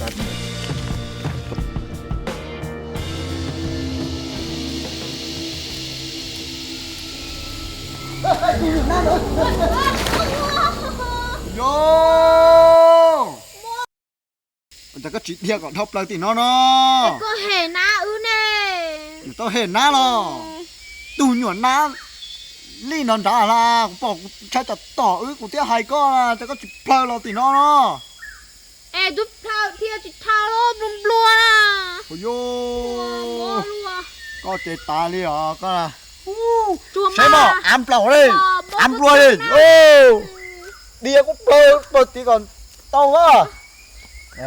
Yog, cas koj tsis dhia kom dhau plaws tim no no? Koj hem nab wb ne. Nws tau hem nab los? Tus nyuam nab lij nrov nrov hla, kuv pom kuv ntshai tsam tom wb kuv thiaj hais koj, cas koj tsis plhaw los tim no no? Es twb plhaw thiaj tsis dhau los nplua nplua na. Ua, koj ces tas li os koj. Saib mas, av nplaum li, av nplua li. Diav kuv plhaw plhaw tid kom tau na. Koj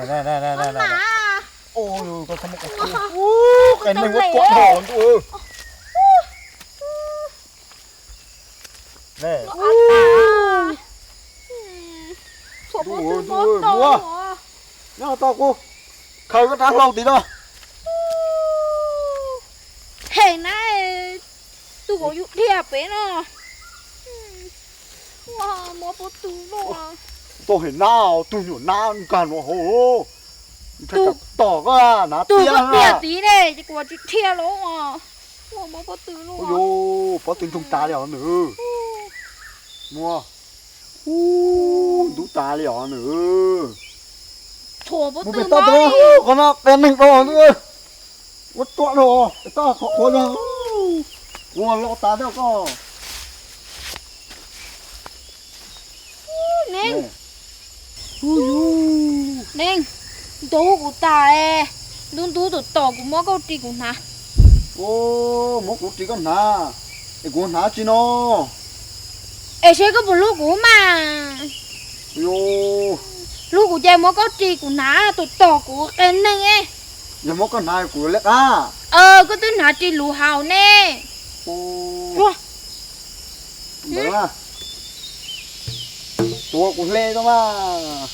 txhob muab kuv, qe neeg muab tuam dhau ntuj. Ntuj, ntuj, muab, nyob tau kuv khaws koj rab hlau tid no. Hem na, tus vauv yug dhia pem no. Mob pob tw loj. Tau hem nab, tus nyuam nab nkag no hauv. Tom koj hnav tiab dhia tid ne, ces kuv tsis dhia los. Mob pob tw loj. Pob tw ntsoog tas li os nws. Muab, ntub tas li os nws. Mus pem toj, qhov no qe neeg dhau ntuj. Muab tuam dhau, toj qhov qhuav no. Kuv los tas thiab koj. Neeg, neeg, ntub kuv tas, ntub ntub tus tom kuv muab koj ris kuv hnav. Muab kuv ris koj hnav, es kuv hnav tsi no? Es seb koj puas hlub kuv mas. Hlub kuv ces muab koj ris kuv hnav, tus tom kuv qe neeg. Yog muab koj hnav kuv li qab. Koj twb hnav ris lus haus ne. Tuav kuv hle tau mas.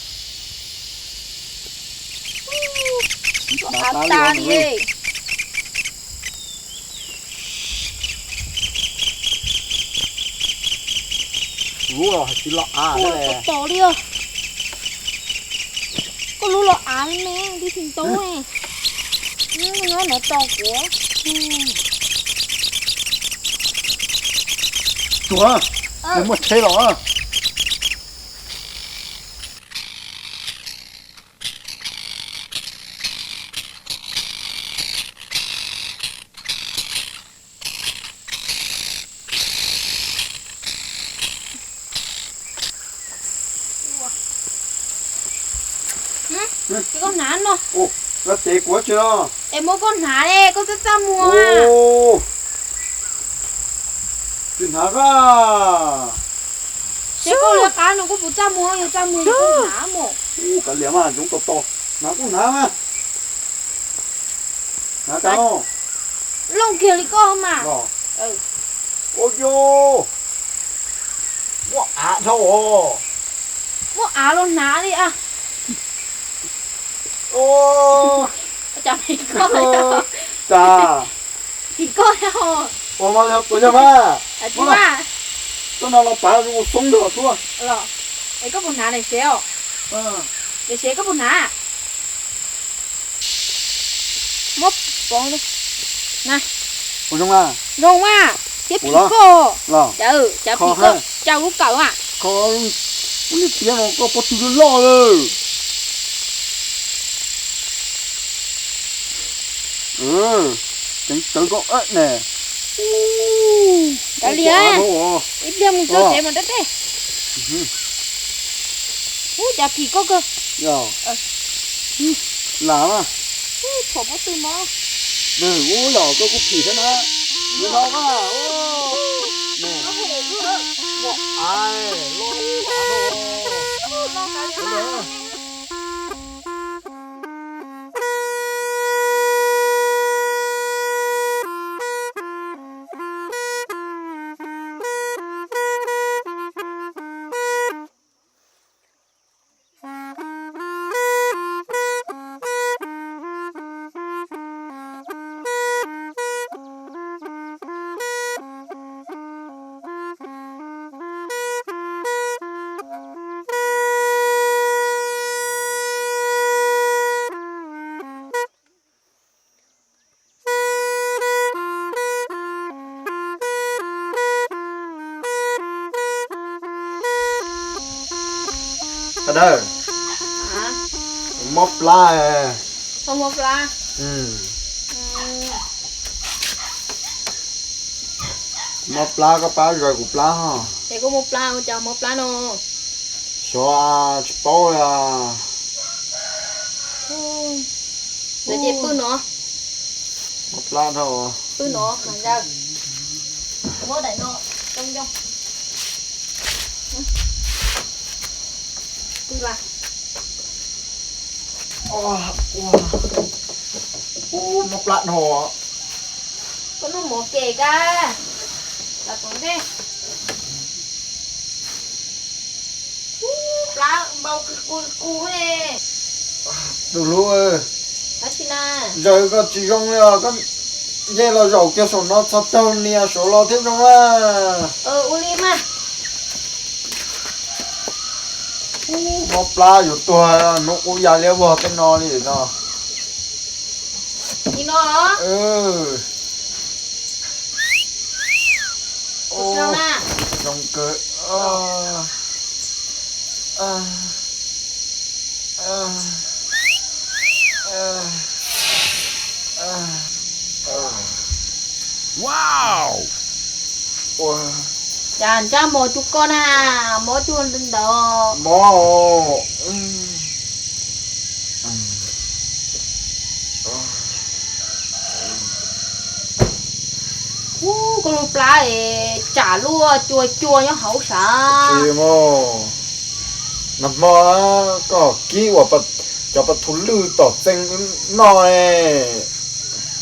Av tas li. Lub los hais tsis los av. Tos li. Koj lub los av me me tib si ntau. Nyob no tos kuv. Tuav, nws muaj tsheb los. Koj hnav no. Es muab koj hnav, koj txaj txaj muag. Tsis hnav a. Seb koj liab qab no koj puas txaj muag, yog txaj muag koj hnav mus. Kav liam mas, yoov tos tos, hnav kuj hnav mas. Hnav kas. Looj kiag li koj mas. Ua yog, muaj av dhau os. Muaj av los hnav li a. Cas phim koj, cas phim koj. Ua mas yog tuav yog mas. Tuaj no los pav ua xoob ntag tuaj. Es koj puas hnav ne sev os? Es sev koj puas hnav? Muab pov na. Zoo mas, thiab phim koj. Cas phim koj, cas lub kawm a. Koj tiab no koj pob tw loj loj lawm. Ceev tawv koj ne. Kav liam, ib pliag mus txog tsev mas dab deb. Ub, cas phim koj kawg. Lam mas. Ub, thaum pob tw mob. Ub, yog koj kuj phim thiab na. Ua av, ua av. Dawb, mob plab. Mob plab. Mob plab, koj pab zaws kuv plab ho. Es koj mob plab ua cas mob plab no? Xyov, tsis paub li. Lawv ces pw no. Mob plab dhau. Pw no mas zaws. Muab daim no coj coj. Pw la. Ua, ua, ua, mob plab dhau. Koj noj mov kem kab. Los pov ntej. Ub, plab npau kws kub kub ne. Tus hlub, zaws koj tsis zoo li os, koj nce los zaum kiag saum no txhos caug nias saud los thiab zoo na. Ua li mas. Ub, mob plab yuav tuag, hnub qub ya liab vog tej no li no. Li no. Zoo kawg. Wow! Cas ntsaj mos cuag koj na, mob cuag ntawd. Mob. Ub, koj lub plab es tsam luaj cua cua nyob hauv sav. Tsis mas, nag hmo koj kib ua cov pas thu lwj tom txee noj.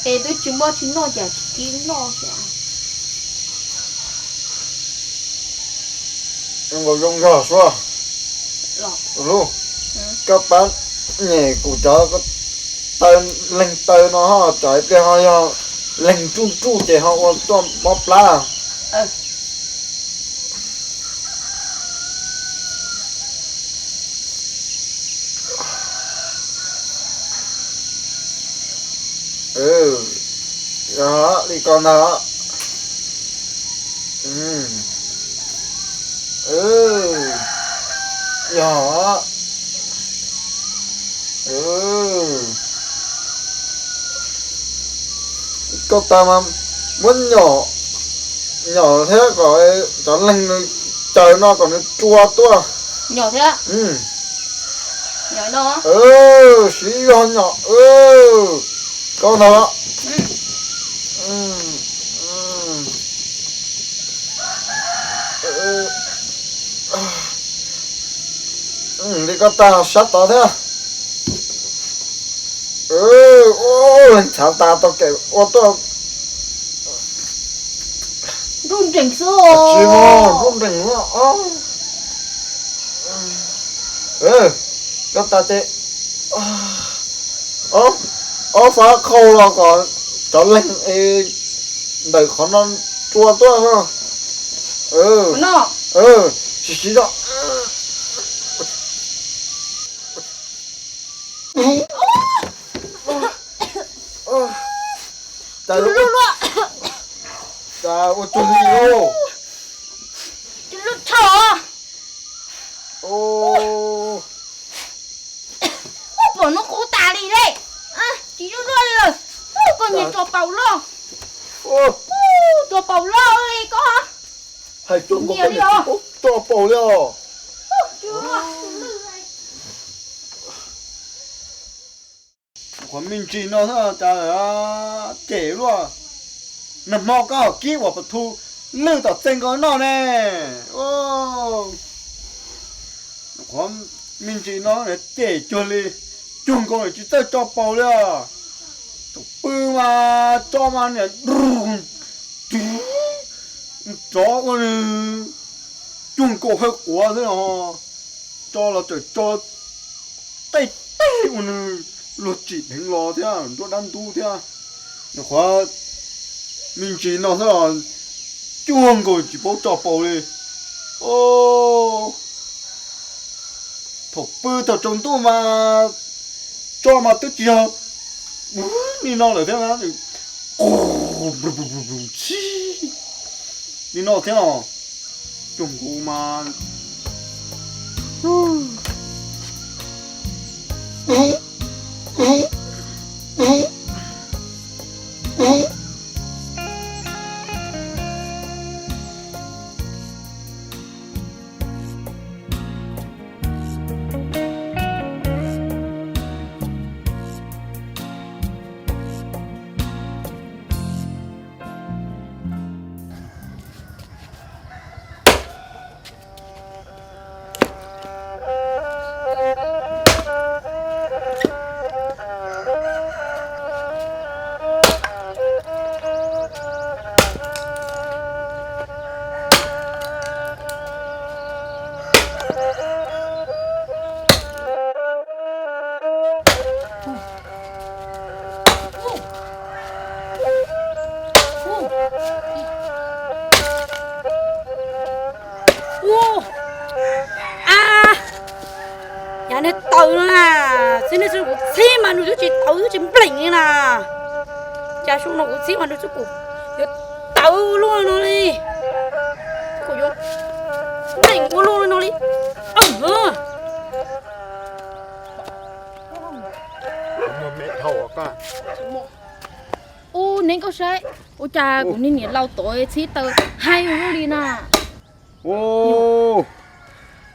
Es twb tsis muaj tsis noj cas tsis kib noj xwb. Zoo zog suab. Lub, koj pab nyem kuv cov taw, leeg taw no ho, tsam ib pliag ho yog leeg nruj nruj ces ho ua tuaj mob plab. Yog li ko ntag. Yog. Koj tas mas muab nyom, nyom thiab kom cov leeg nws caws no kom nws rua tuaj. Nyom thiab. Siv zog nyom. Koj ntag. Li koj tas sab tod thiab. Leeg txhav tas tau kev ua tuaj. Nruj nrees xwb. Tsis mas nruj nrees. Koj tas ces ob fab khau los kom cov leeg ntawm qhov no rua tuaj no. Siv siv zog. Cas ua cuag li lauj. Ub, pom hnub qub tas li lawm. Tsis zuj zuaj li lawm. Koj nyiam tso paus loj. Tso paus loj li koj. Hais tso nkaus koj nyiam tso paus li os. Qhov me ntsis no xwb cas cem luaj. Nag hmo koj kib uas pas thu lwj tom txee nkaus noj ne. Qhov me ntsis no cem cuag li, cuag nkaus tsis txawj tso paus li os. Thaum pw mas tso mas niam rov ua nws cuag nkaus hawj quav xwb os. Tso los tseem tso tej teg ua nws luag tsim dheev los thiab nruab dab ntub thiab. Nyuam qhuav me ntsis no xwb los cuag nkaus tsis paub tso paus li. Thaum pw thaum tsaus ntuj mas tso mas twb tsis yog li no lawm thiab. Li no thiab os. Cuag nkaus mas. Nws tawv no na, txib nws xwb kuv txib mas nws twb tsis tawv twb tsis npleem li na. Cas xyoo no kuv txib mas nws xwb kuv yuav tawv ua luaj no li. Kuv yuav npleem ua luaj no li. Ub, neb koj saib, ua cas kuv niag niam laus tod txib taws haib ua luaj li na. Ub,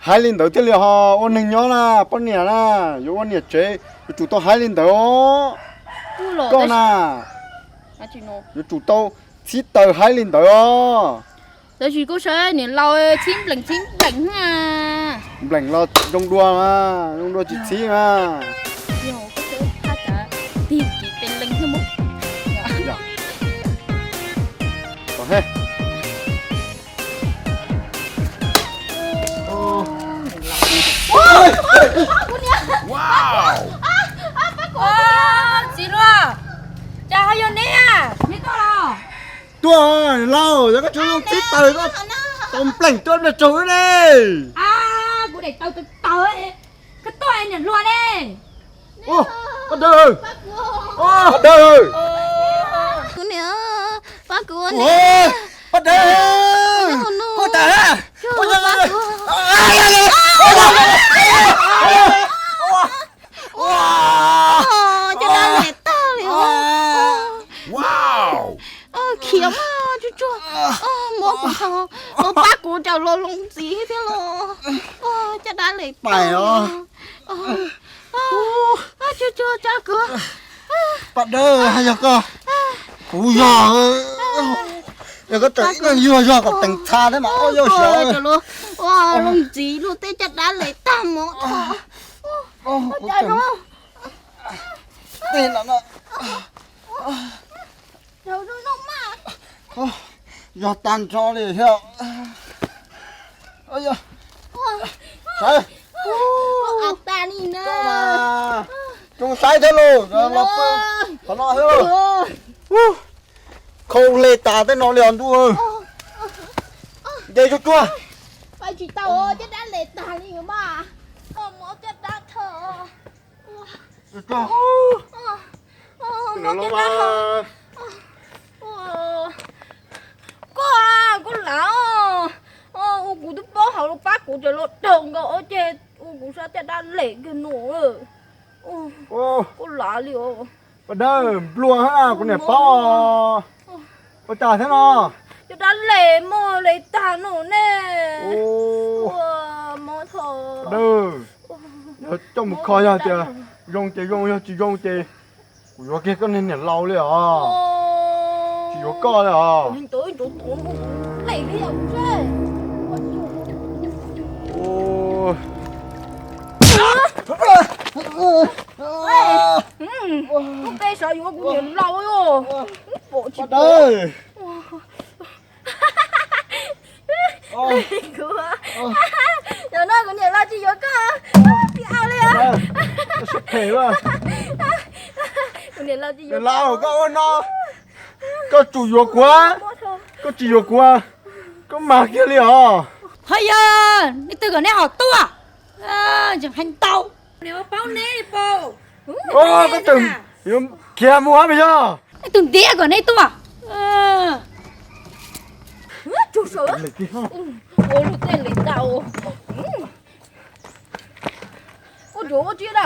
haib li ntawd thiaj li ho ua neeg nyob na, poj niam na, yuav ua niam tsev yuav tsum tau haib li ntawd os. Koj na, yuav tsum tau txib taws haib li ntawd os. Tab sis koj saib niam laus txib npleem txib npleem. Npleem los zoo dua mas, zoo dua tsis txib mas. Txiv hluas, cas ho yog neb, neb tuaj los? Tuaj lauj, yog koj tsis txib taws koj tau npleem tuaj pliag tsaug ne. Kuv daim taws tawv tawv, koj tuaj niam hluas ne. Pab Dawb, pab Dawb, pab Dawb, kuv tas. Caj dab lem tag li. Khiav mas tsuag tsuag, muab kuv tso, los pab kuv cov los loo ntxiv thiab los. Caj dab lem tag. Tsuag tsuag tso kuv. Pab Dawb, yog koj, kuv yog, yog koj tseem ib leeg yuag zog kom teem txha thiab mas ob yog xyov. Loo ntxiv luaj tej caj dab lem tag mov tho. Tej no yog tag nrho li thiab. Saib, tsoom saib thiab lauj, los pw qhov no thiab lauj. Khau hle tas tej no li os ntuj. Nce tsuag tsuag. Tsis tau, caj dab hle tag li mas. Caj dab tho. Koj, koj lav, ua kuv twb paub hauv los pab kuv cov los daug nkaus ces ua kuv sab caj dab lem kiag no. Koj lav li os. Pab Dawb, nplua hab kuv niam paub. Ua cas thiab no? Caj dab lem muaj li tag no ne. Ua, mob tho. Pab Dawb, yog coj mus kho yog tias zoo ces zoo, yog tsis zoo ces kuv yuav kiag koj niag niam laus li os. Tsis yuav koj li os. Ua, pe sov yuav kuv niam laus os. Pom tsis pom. Kuv, yog no kuv niam laus tsis yuav koj, tsis au li. Kuv niam laus tsis yuav koj ua no, koj tsum yuav kuv, koj tsis yuav kuv, koj mag kiag li os. Ho yog nej twg kom nej ho tuaj, tseem hais ntau. Paub neb li pab. Koj tseem khiav mus ab yog. Nej tus ntiav kom nej tuaj. Ua luag tej li tau. Ua tsuav ua tsiab na.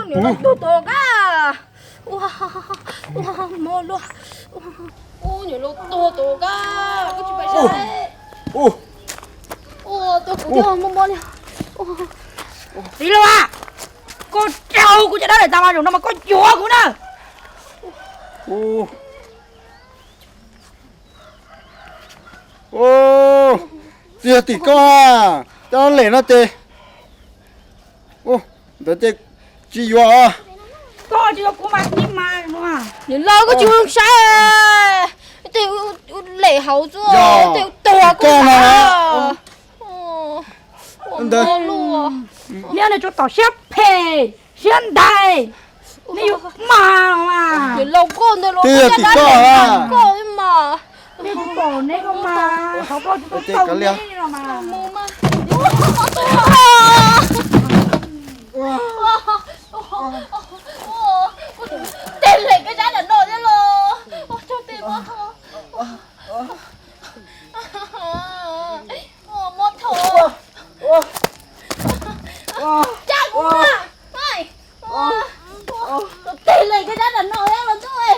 Niam laus tuag tos kab. Ua, ua, mob luaj. Ua, niam laus tuag tos kab, koj tsis pais saib. Ua, tuag kuv thiab, mob mob li. Txiv hluas, koj rau kuv caj dab lem tas mas zaum no mas koj yuav kuv na. Tsis yog tim koj, caj dab lem no ces, ntawd ces tsis yuav. Koj tsis yuav kuv mas tib mas. Niam laus koj tsis ua zoo saib, tej lem hauv xwb, tej tuag kuv na. Ntawd, neb tsuas tom siab phem siab ntais, neb yuav mag mas. Niam laus koj ntawd los, twb yog tim koj mas. Pom neb no mas, qhov koj tsis tau neb no mas. Tej lem koj zab nram no thiab los. Ua tsaug tej mob tho. Mob tho. Tsa kuv na. Tej lem koj zab nram no thiab los ntuj.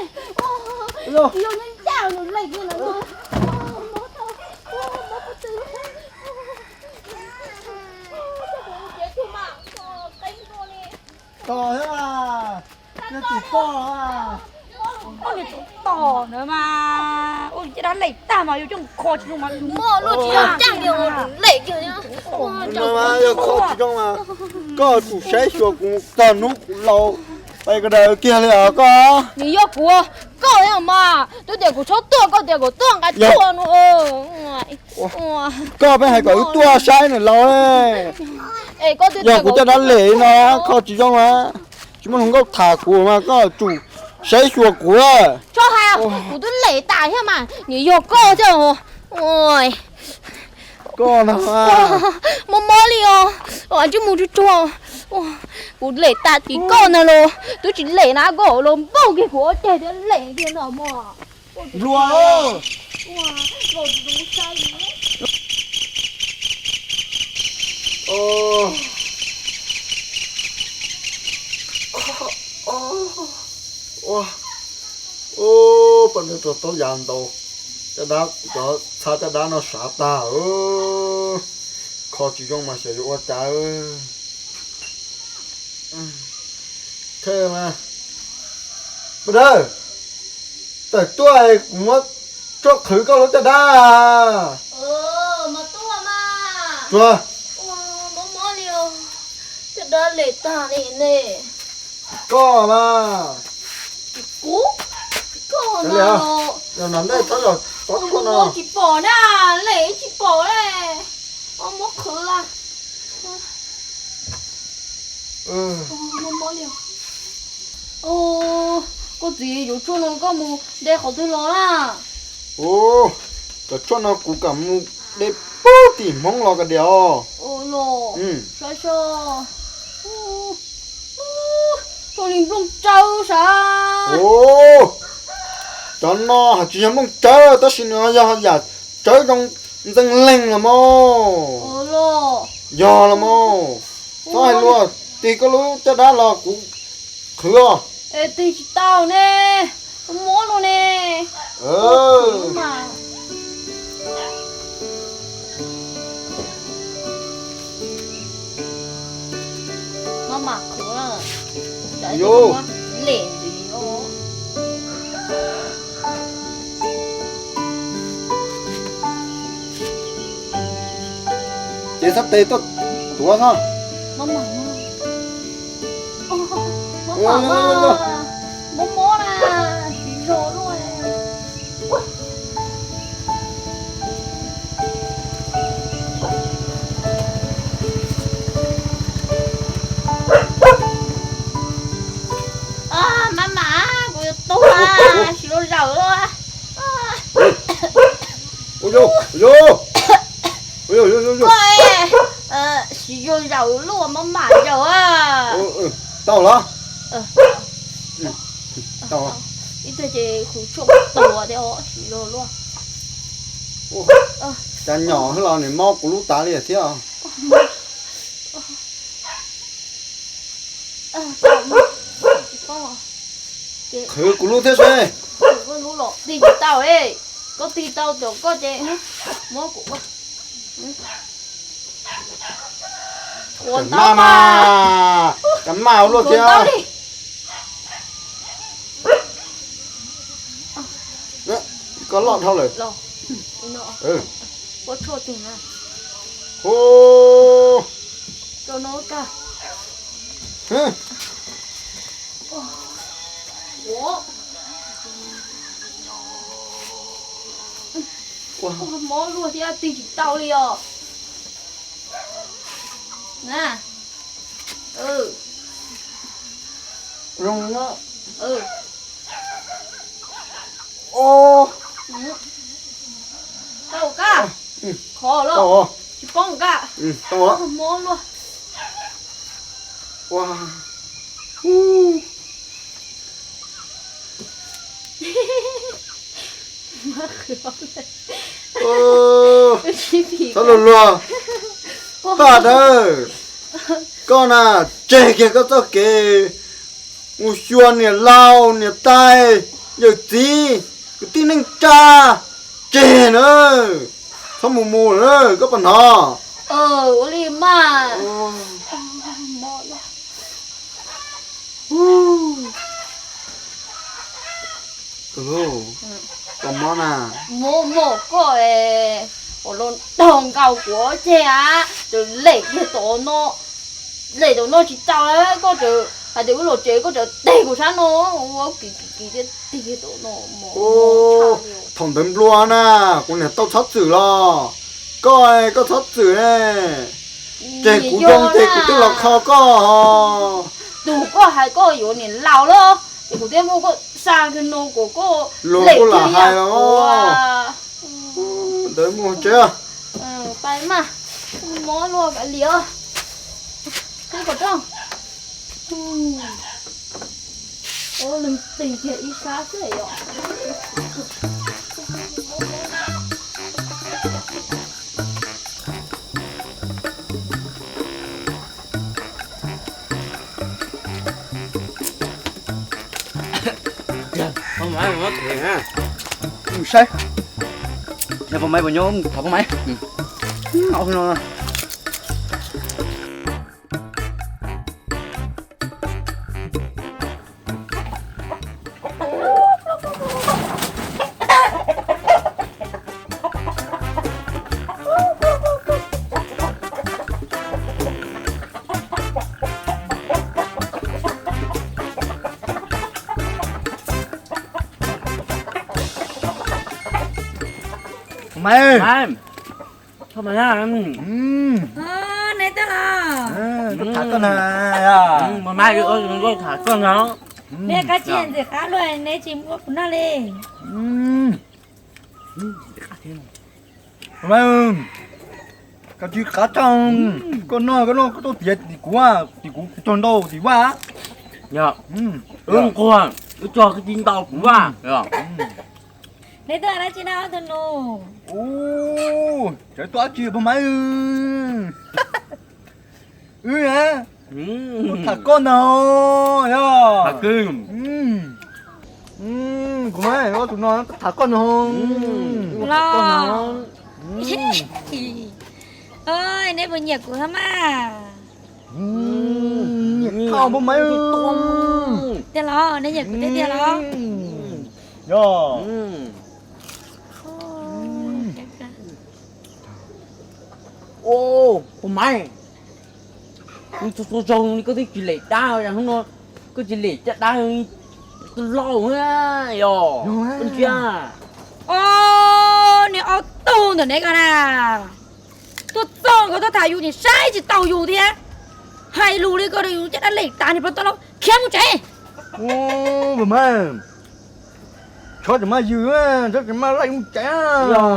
Yog nyob ncaj lem kiag los ntuj. Mob tho. Mob pob tw. Tos thiab mas, yog tim koj. Ua niag tsov tom ntawd mas, ua caj dab lem tag mas yuav coj mus kho tsis zoo mas. Muaj luaj tsis zoo caj li lem kiag. No mas yog kho tsis zoo mas koj tsum saib xyuas kuv txog hnub kuv laus pais ko daws kiag li os koj. Nws yog kuv, koj mas twb tias kuv txhob tuaj, koj tias kuv tuaj nqa tuaj no. Koj pheej hais kom wb tuaj saib nws laus. Yog kuv caj dab lem no kho tsis zoo mas tsis muaj hluas nkauj tham kuv mas koj tsum saib xyuas kuv. Txhob hais, kuv twb lem tas thiab mas, nws yog koj thiab. Koj no mob mob li os, tsis mus tsuag tsuag. Kuv lem tas tim koj ntag los twb tsis lem na, koj los npauj kiag kuv ob ceg thiab lem kiag no mas. Nplua. Ua, ua, poj niam rau taub ya ntaus caj dab, cov txhab caj dab no sav tag. Kho tsis zoo mas xyov yuav ua cas. Thej mas, paj dawb, tawm tuaj kuv muab tshuaj qhwv koj lub caj dab. Tsuag. Caj dab lem tag li ne. Koj mas. Kuv, koj mas. Yog no nej txhob los txhob tuaj no. Tsis pom na, lem tsis pom ne. Muab qhwv la. Koj txiv, yuav tshuaj no koj mus de qhov twg los na? Cov tshuaj no kuv kam mus de puag tim Hmoob los ko diam os. Saib saib, zoo li nplooj tsawb sav. Cov no hais tsis yog nplooj tsawb tab sis nws yog yam tsawb zoo ntxeev leeg los mas. Yog los mas. Txhob hais lus, tig koj lub caj dab los kuv qhwv os. Tig tsis tau ne, mob no ne. Maj mam qhwv na. Yus, lem ntxiv os. Ces xab tes tuaj tuav xwb. Mob mob na, siv zog luaj. Maj mam, kuv yuav tuag, siv zog zawm luaj. Ua yus, ua yus, ua yus, ua yus, ua yus. Siv zog zawm luaj, maj mam zawm. Tau los? Tau. Ib tug ces kuv tshuaj tuag thiab, siv zog luaj. Cas nyom los nws mob kuv lub tav li thiab. Qhwv kuv lub thiab seb. Tig tsis tau, koj tig tau cov koj ces muab kuv. Thuav ntau mas, cov maj ua luaj thiab. Koj loj dhau lawm. Mob luaj thiab tig tsis tau li os. Na. Zoo. Os. Khov lawm, tsis paub nqa. Mob luaj. Txhob luag luag, paj dawb, koj na, tseg kiag koj txoj kev mus xyuas niam laus niam tais, yawm txiv, kwv tij neej tsa, tseg na, txhob mus mus na, koj puas hnov? Ua li mas. Koj mob na. Mob mog koj, ua los ntaug nkaus kuv ceg a, ces lem kiag tom no, lem tom no tsis tau, koj tseem hais tias wb los tsev koj tseem teg kuv sab no, ua kiv kiv kiv thiab tig kiag tom no. Thaum ntawd nplua na, kuv niam tau txhob txwm los, koj, koj txhob txwm ne, tseg kuv zoo ces kuv twb los kho koj. Tus koj hais koj yuav niam laus lawm ces kuv thiaj muab koj xa kiag no kom koj lem kiag yam kuv. Ntawd mus tsev. Pais mas, mob luaj kav liam. Qhib kom rooj. Leej twg tiag ib sab xwb yom. Mus saib, yog poj maiv puas nyob, thov poj maiv. Maiv, neb tuaj los? Tuaj tham koj na. Tham koj na. Neb qab tsis ntxim qab luaj neb tsis muab kuv noj li. Koj tsis qab tau, koj noj koj noj koj tuaj tiav tim kuv, tim kuv tog ntau tim vaj. Wb nquag, wb tog koj tsis ntau kuv vaj. Neb tuaj dab tsi na ob tug nus? Ub, tseem tuaj dab tsi pog Maiv? Wb a, tuaj tham koj no yog. Kuv Maiv, ob tug no tuaj tham koj no. Los, neb puas nyiam kuv thiab mas? Nyiam koj pog Maiv. Tiag los, neb nyiam kuv tiag tiag los? Yog. Pog Maiv, txhua zaus li koj twb tsis lem dab, hnub no koj tsis lem caj dab, tub laug yog koj ntsia. Os, neb ob tug ntawm neb ko na, tuaj txog ko tuaj tham yus ces saib tsis taus yus thiab. Hais lus li ko rau yus caj dab lem tas niag pog tub laug, khiav mus tsev. Pog Maiv, txhob tseem maj ywg, txhob tseem maj laij mus tsev.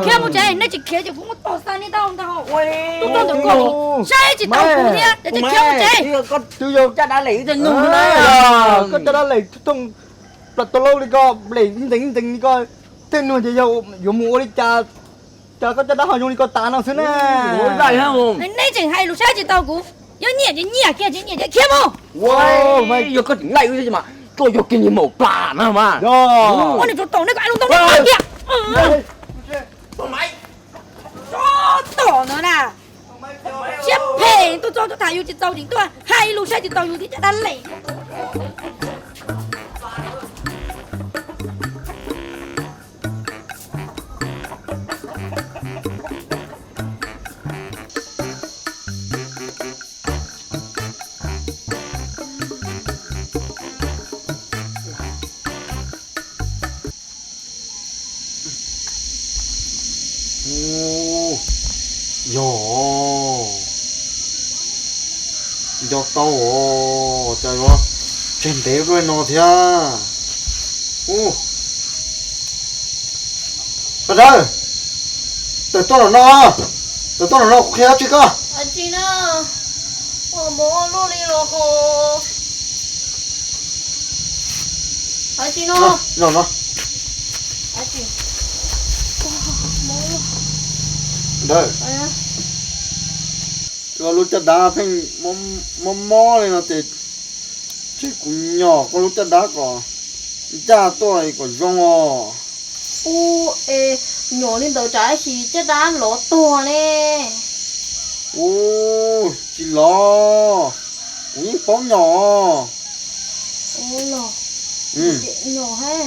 Khiav mus tsev, nej tsis khiav ces kuv muab tos xa nej tau ntag. Tuaj txog ntawm ko saib tsis taus kuv thiab ces khiav mus tsev. Twb yog koj caj dab lem thooj plaws tau laub li ko, lem ib ntxeev ib ntxeev li ko, tej nug ces yog yuav mus ua li cas, cas koj caj dab ho zoo li ko tas no xwb na. Nej tseem hais lus saib tsis taus kuv, yog nyiam ces nyiam kiag, tsis nyiam ces khiav mus. Yog koj tseem laij wb thiab mas koj yog kiag niag maum plas na mas. Ua niam tsuav tom nej kom ai lus ntau nej kiag. Tso tom ntawd na. Siab phem, tuaj txog tuaj tham yus tsis txaus tseem tuaj hais lus saib tsis taus yus thiab caj dab lem. Yog, nco tau os, cas yuav tseg ntev luaj no thiab. Paj Dawb, Tawm tuaj los no, tawm tuaj los no kuv qhia dab tsi koj. Dab tsi na? Ua mob luaj li los ho. Dab tsi no? No no. Dab tsi? Ua mob luaj. Ntawd. Ua, lub caj dab pheej mob mob li no ces, ces kuv nyom koj lub caj dab kom ncaj tuaj kom zoo os. Ua, es nyom li ntawd tsam ib sim caj dab lov tuag ne. Ua, tsis lov, kuv yeej paub nyom. Ua los, nyom he.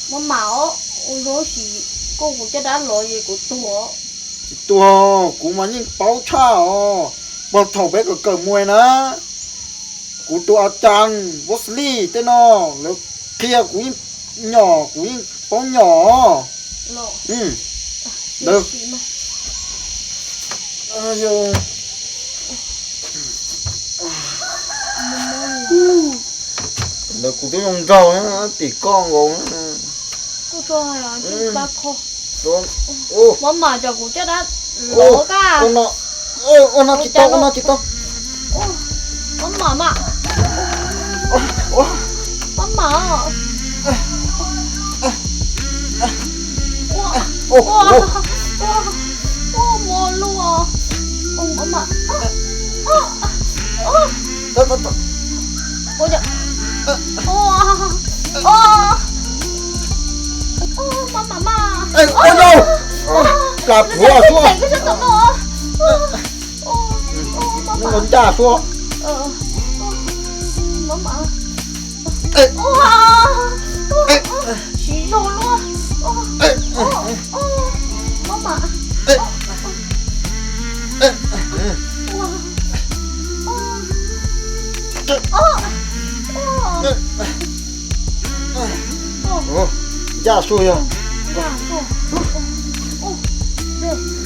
Maj mam os, ua zoo ib sim koj kuv caj dab lov es kuv tuag. Tsis tuag, kuv mas yeej paub tshaj os. Puag thaum peb kawm kawm muas na, kuv tus a cas Vos Lis tej no, lawv qhia kuv yeej nyom, kuv yeej paub nyom. Ntawd, ntawd kuv twb zoo nraug tim koj nkaus. Maj mam, cov kuv caj dab lov koj. Ua no tsis tau, ua no tsis tau. Maj mam mas. Maj mam. Ua, ua, ua, mob luaj. Maj mam. Ua, ua, maj mam mas. Plas phuav xwb. Ncaj xwb. Maj mam. Siv zog luaj. Maj mam. Ncaj xwb yog. Ncaj xwb.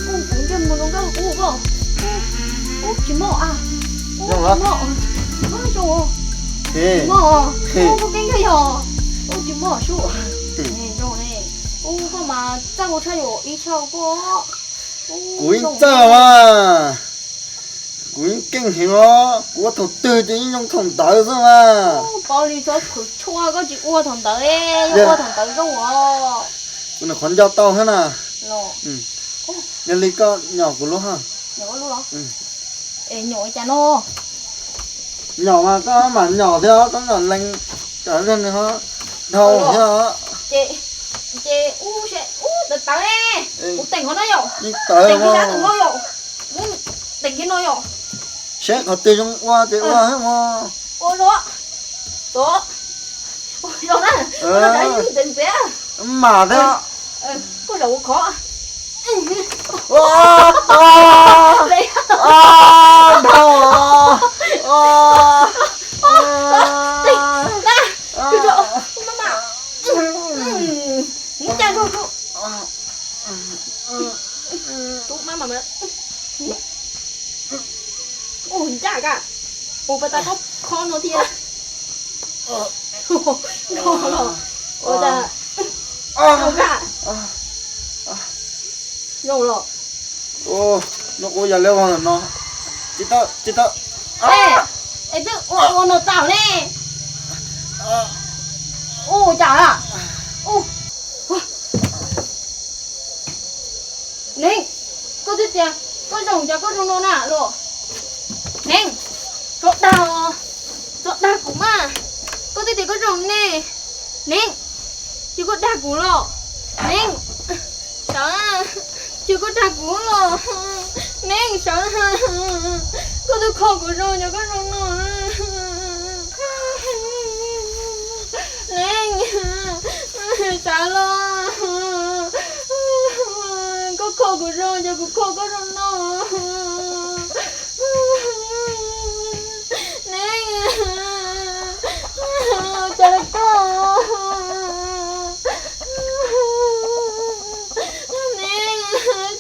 Kuv ntsej muag zoo nkauj kuv koj. Ub, tsis mob a. Ub, tsis mob. Ub, zoo. Tsis mob. Ub, koj keeb kawg yog. Ub, tsis mob sub. Zoo ne. Ub, koj mas txaj muag tshaj yus ib txhia koj. Kuv yeej txawj mas. Kuv yeej keej heev os, kuv ua thaum twg ces yeej zoo thaum ntawd xwb mas. Paub li tsob khaws tshuaj koj tsis ua thaum ntawd, yeej ua thaum ntawd zoo os. Kuv nws qhov ncauj tau thiab na. Yog li koj nyom kuv lub haj. Nyom cas no? Nyom mas koj mam nyom thiab, koj nyom lees cov nws ho dhau thiab. Ces ub, ub tawv tawv ne. Kuv teem qhov no yom. Yeej tawv. Teem kiag sab tus no yom. Teem kiag no yom. Seb qhov twg zoo ua ces ua thiab mog. Ua zoo. Tod. Ua zoo na. Ua zoo na, teem tiag. Mam thiab. Koj zaum ua khov. Dhau. Ncaj zog. Ub, maj mam. Ub, ncaj koj. Ua pas tas koj khob no thiab. Ua tas. Zoo los. No kuv yog li no. Tsis tau, tsis tau. Es twb ua ua no tau ne. Ua cas a? Neeb, koj twb tias koj zoo cas koj zoo no na los? Neeb, txhob dag, txhob dag kuv mas. Koj twb tias koj zoo ne. Neeb, ces koj dag kuv los? Neeb, sawv, ces koj dag kuv los? Neeb, sawv, koj twb kho kuv zoo cas koj zoo no. Neeb, sawv los, koj kho kuv zoo cas kuv kho koj zoo no. Neeb, cas li koj? Neeb,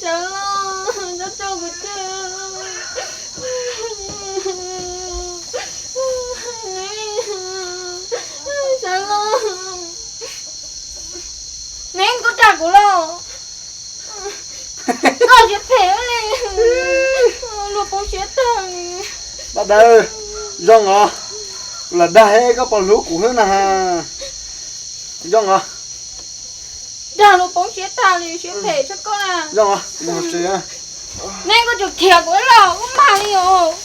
sawv los, txhob tso kuv tseg. Neeb, sawv los. Neeb, koj dag kuv los? Tau siab phem li, luag poob siab tag li. Paj Dawb, zoo os, kuv lam dag hais koj puas hlub kuv xwb na. Zoo os. Dag luag poob siab tag li, siab phem tshaj koj na. Zoo os, mus tsev. Neeb, koj tseem khiav kuv los koj mag li os.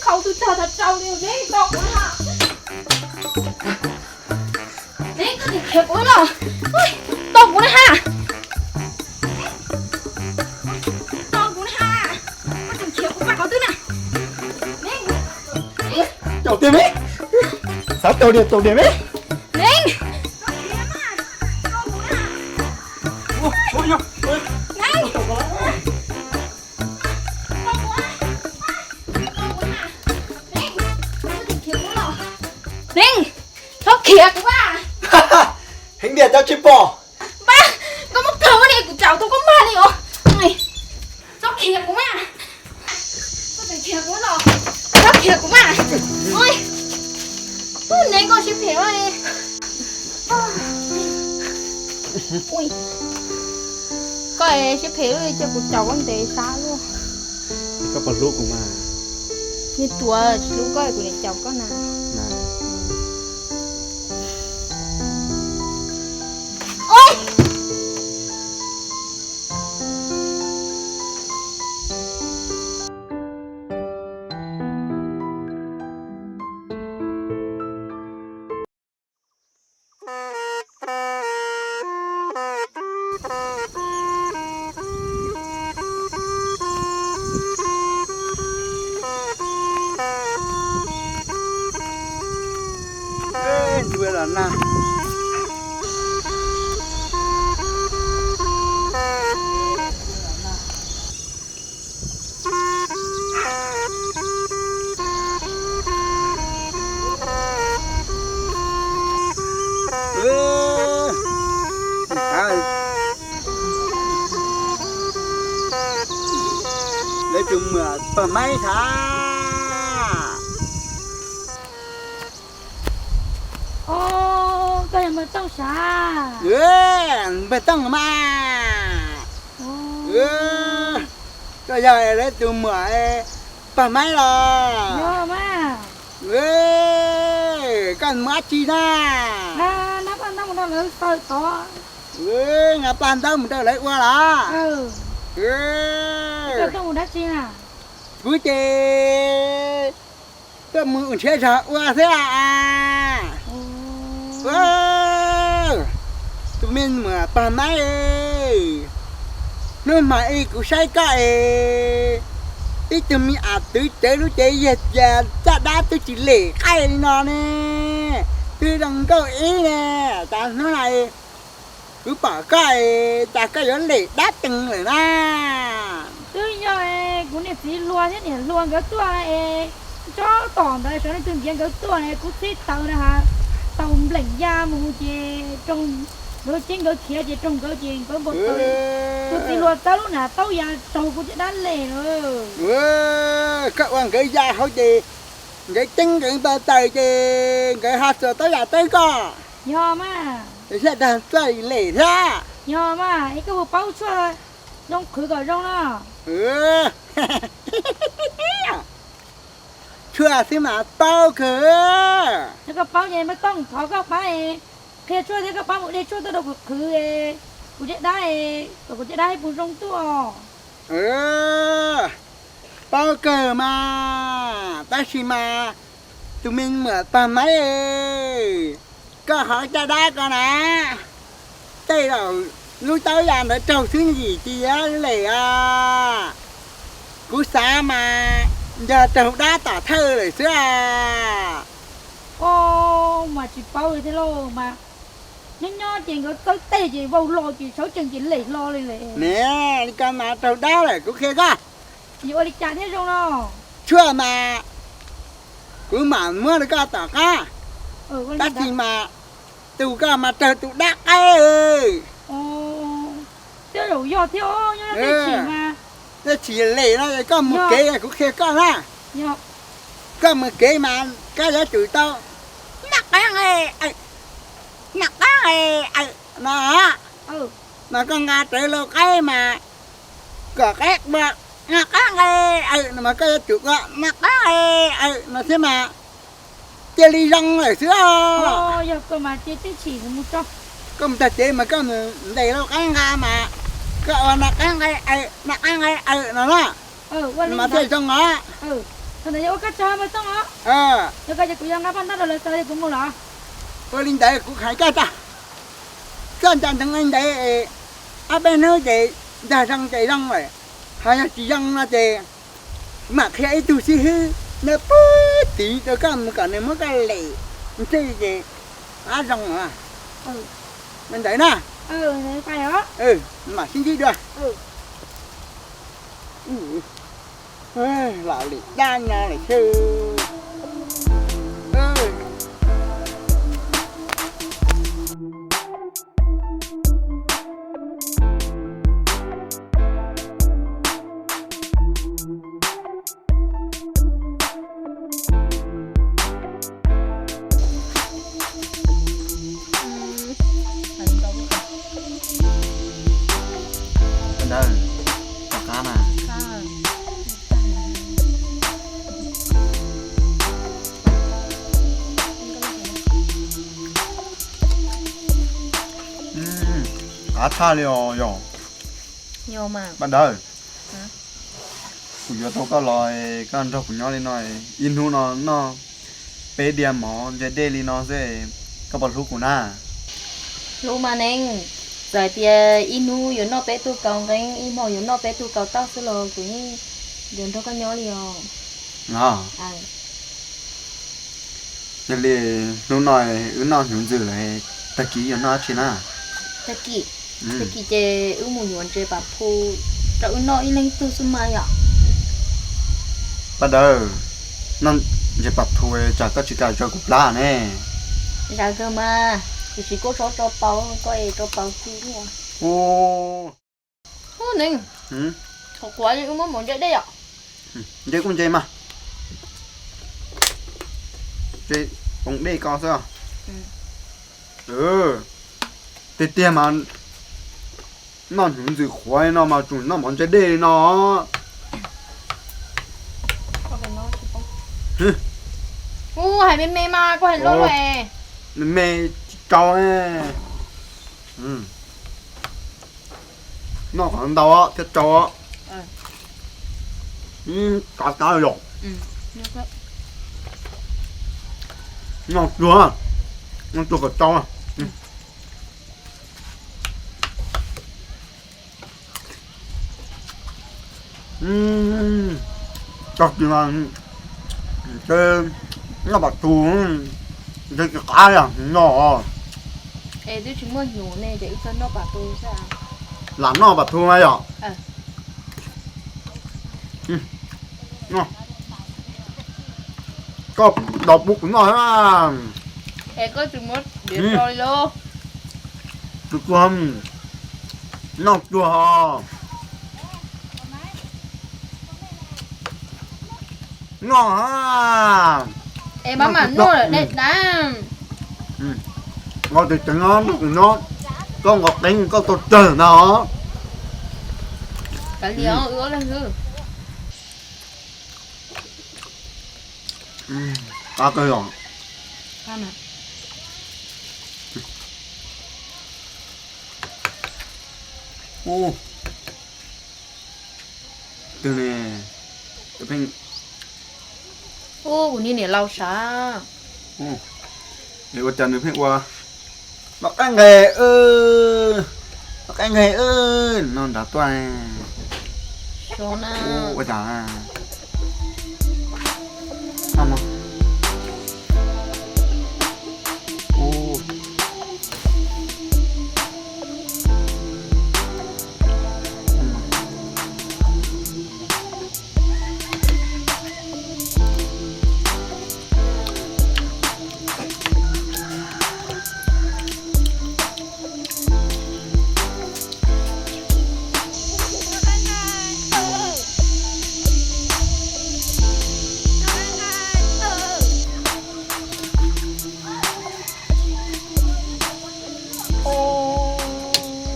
Khaus twg tag tag rau li, Neeb, tau kuv na. Neeb, koj tseem khiav kuv los, tau kuv na ha. Tau kuv na ha. Koj tseem khiav kuv mag qhov twg na. Neeb, caum tiag me, xav caum diam caum diam me. Neeb, Neeb, Neeb, txhob khiav kuv mas. Heev tiag cov tsis pom. Npab, koj muab plhws ua li kuv tsaus tau koj mag li os. Txhob khiav kuv mas. Koj tseem khiav kuv los, txhob khiav kuv mas. Ua, Neeb, koj siab phem li. Koj siab phem li, cia kuv caum koj ntev sab luaj. Koj puas hlub kuv mas? Niag tuag, tsis hlub koj kuv niam caum koj na. Lawv tus muam pog Maib thav. Koj yog npawg Tooj sav? Npawg Tooj mas. Koj yog lawv tus muam pog Maib los? Koj mus dab tsi na? Nqa paj ntaub mus rau lawv ua los? Kuv ces tuaj mus nrhiav zog ua xwb. Tus me muam pog Maib, hnub hmo ib kuv saib koj es ib tug me as twv cawv lub cev yag cas caj dab twb tsis lem qaij li no ne, twb zoo nkauj ib ne, cas hnub no kuv pom koj es cas koj yuav lem dab teeg lawm na. Twb yog kuv niam txiv hluas thiab niam hluas nkawd tuaj es tsob tom ntawd sawv leej twg ntiav nkawd tuaj ne, kuv txib taws na has, taws npleem ya mus ces nkawd ceeb nkawd khiav ces raug nkawd ces nkawd npau taws. Kuv txiv hluas txawb lub nam taub ya raug kuv caj dab lem lawm. Koj ua nkawd ya hauv ces nkawd ceeb nkawd npau taws ces nkawd ho txuas taub ya txawb koj. Yog mas. Thiaj tag txawj lem thiab. Yog mas, es koj puas paub tshuaj zoo qhwv kom zoo no? Tshuaj xwb mas paub kawg. Yog koj paub ces npawg Tooj thov koj pab qhia tshuaj thiab koj pab mus de tshuaj tuaj rau kuv qhwv, kuv caj dab, kom kuv caj dab puas zoo tuaj. Paub kawg mas, tab sis mas tus me muam pog Maib, koj hov caj dab ko na, tej zaum lub taub ya ntawd raug xwb ntsis tsis lem os. Kuv xav mas yog raug dab tom thawj lawm xwb os. Koj mas tsis paub li thiab lauj mas. Nyob nyob ces nkawd txawb teg ces vau hlo ces sawv tsees ces lem hlo li lawm. Ne, li ko mas raug dab lawm kuv qhia koj. Yuav ua li cas thiaj zoo no? Tshuaj mas kuv mam muab rau koj tom qab, tab sis mas tus koj mas raug tus dab qaib. Tej zaum yog thiab, nyob tej tshim mas. Tej tshim lem no koj mus kev kuv qhia koj na. Koj mus kev mas koj yuav tsum tau naj qab, naj qab no, mas koj nqa rawv lau qaib mas Kom qab ua, no qab nqe aw no mas koj yuav tsum ua, no qab nqe aw no thiab mas cia li zoo lawm xwb os. Yog koj mas cia tej chim mus tso. Koj mus tag tsev mas koj mus ntes lauj qab nqa mas koj ua no qab nqe aw, no qab nqe aw no na, mas thiaj zoo os. Thaum ntawd yog ua koj tsaug mas txooj os. Yog koj ces kuv yuav nqa paj ntaub rau lawv xaws kuv mus los. Ua li ntawd kuv hais koj tag, koj nco ntsoov li ntawd, ob peb hnub ces ntog zoo ces zoo lawm, ho yog tsis zoo no ces mam qhia ib tug xib hwb nyob puag tid rau koj mus kom nws muab koj lem ntsej ces pab zoo. Li ntawd na, mam sib ntsib dua. Lam lim dab no lawm thiab. Ntawd, tom qab na. Qab tshaj li os yog. Paj Dawb, kuv yuav tau koj los, koj nrog kuv nyob li no, ib hnub no noj peb diav mov ntse dej li no xwb, koj puas hlub kuv na? Hlub mas neej, txawm hais tias ib hnub yuav noj peb tug kaus nqeeb, ib hmos yuav noj peb tug kaus tauj xwb los kuv yeej yuav nrog koj nyob li os. Yog li hnub no wb noj hnyuv ntxwm lawm, tag kis yuav noj dab tsi na? Tag kis, tag kis ces wb mus yuav ntses pas thu rau wb noj ib leeg tug xwb mas yom. Paj Dawb, noj ntses pas thu tsam koj tsis kam tso kuv plab ne. Zam kawg mas, tiam sis koj txhob tso pauv, koj es tso pauv xwb. Ub, neeg, thaum kuv wb muab mov ntse dej yom. Ntse kuj ntse mas, ntse poov dej ko xwb. Tiag tiag mas noj hnyuv ntxwm qhuav no mas tsuas noj mov ntse dej li no. Kuv hais me me mas koj hais loj loj. Me me tsis tau. Noj qhov ntau thiab tsau. Kav kav yom. Noj tsuag, noj tsuag kom tsau. Tag kis mas noj pas thu, ntshe tsis qab yam no. Es twb tsis muaj hnyuv ne ces wb txawj noj pas thu xwb. Lam noj pas thu na yom. Koj daus pub kuv noj thiab. Es koj tsis muab diav rau li lauj. Tus tuag noj tsuag os. Noj ha. Es maj mam noj lawm dej dab. Nqa tes ceev no, koj nqa qeeb koj tau tsawg ntag os. Kav liam, wb ob leeg xwb. Qab kawg os. Ub, twg ne? Ub, kuv niag niam laus sav. Es ua cas nws pheej ua no qab nqe, no qab nqe no nrad tuaj. Ua cas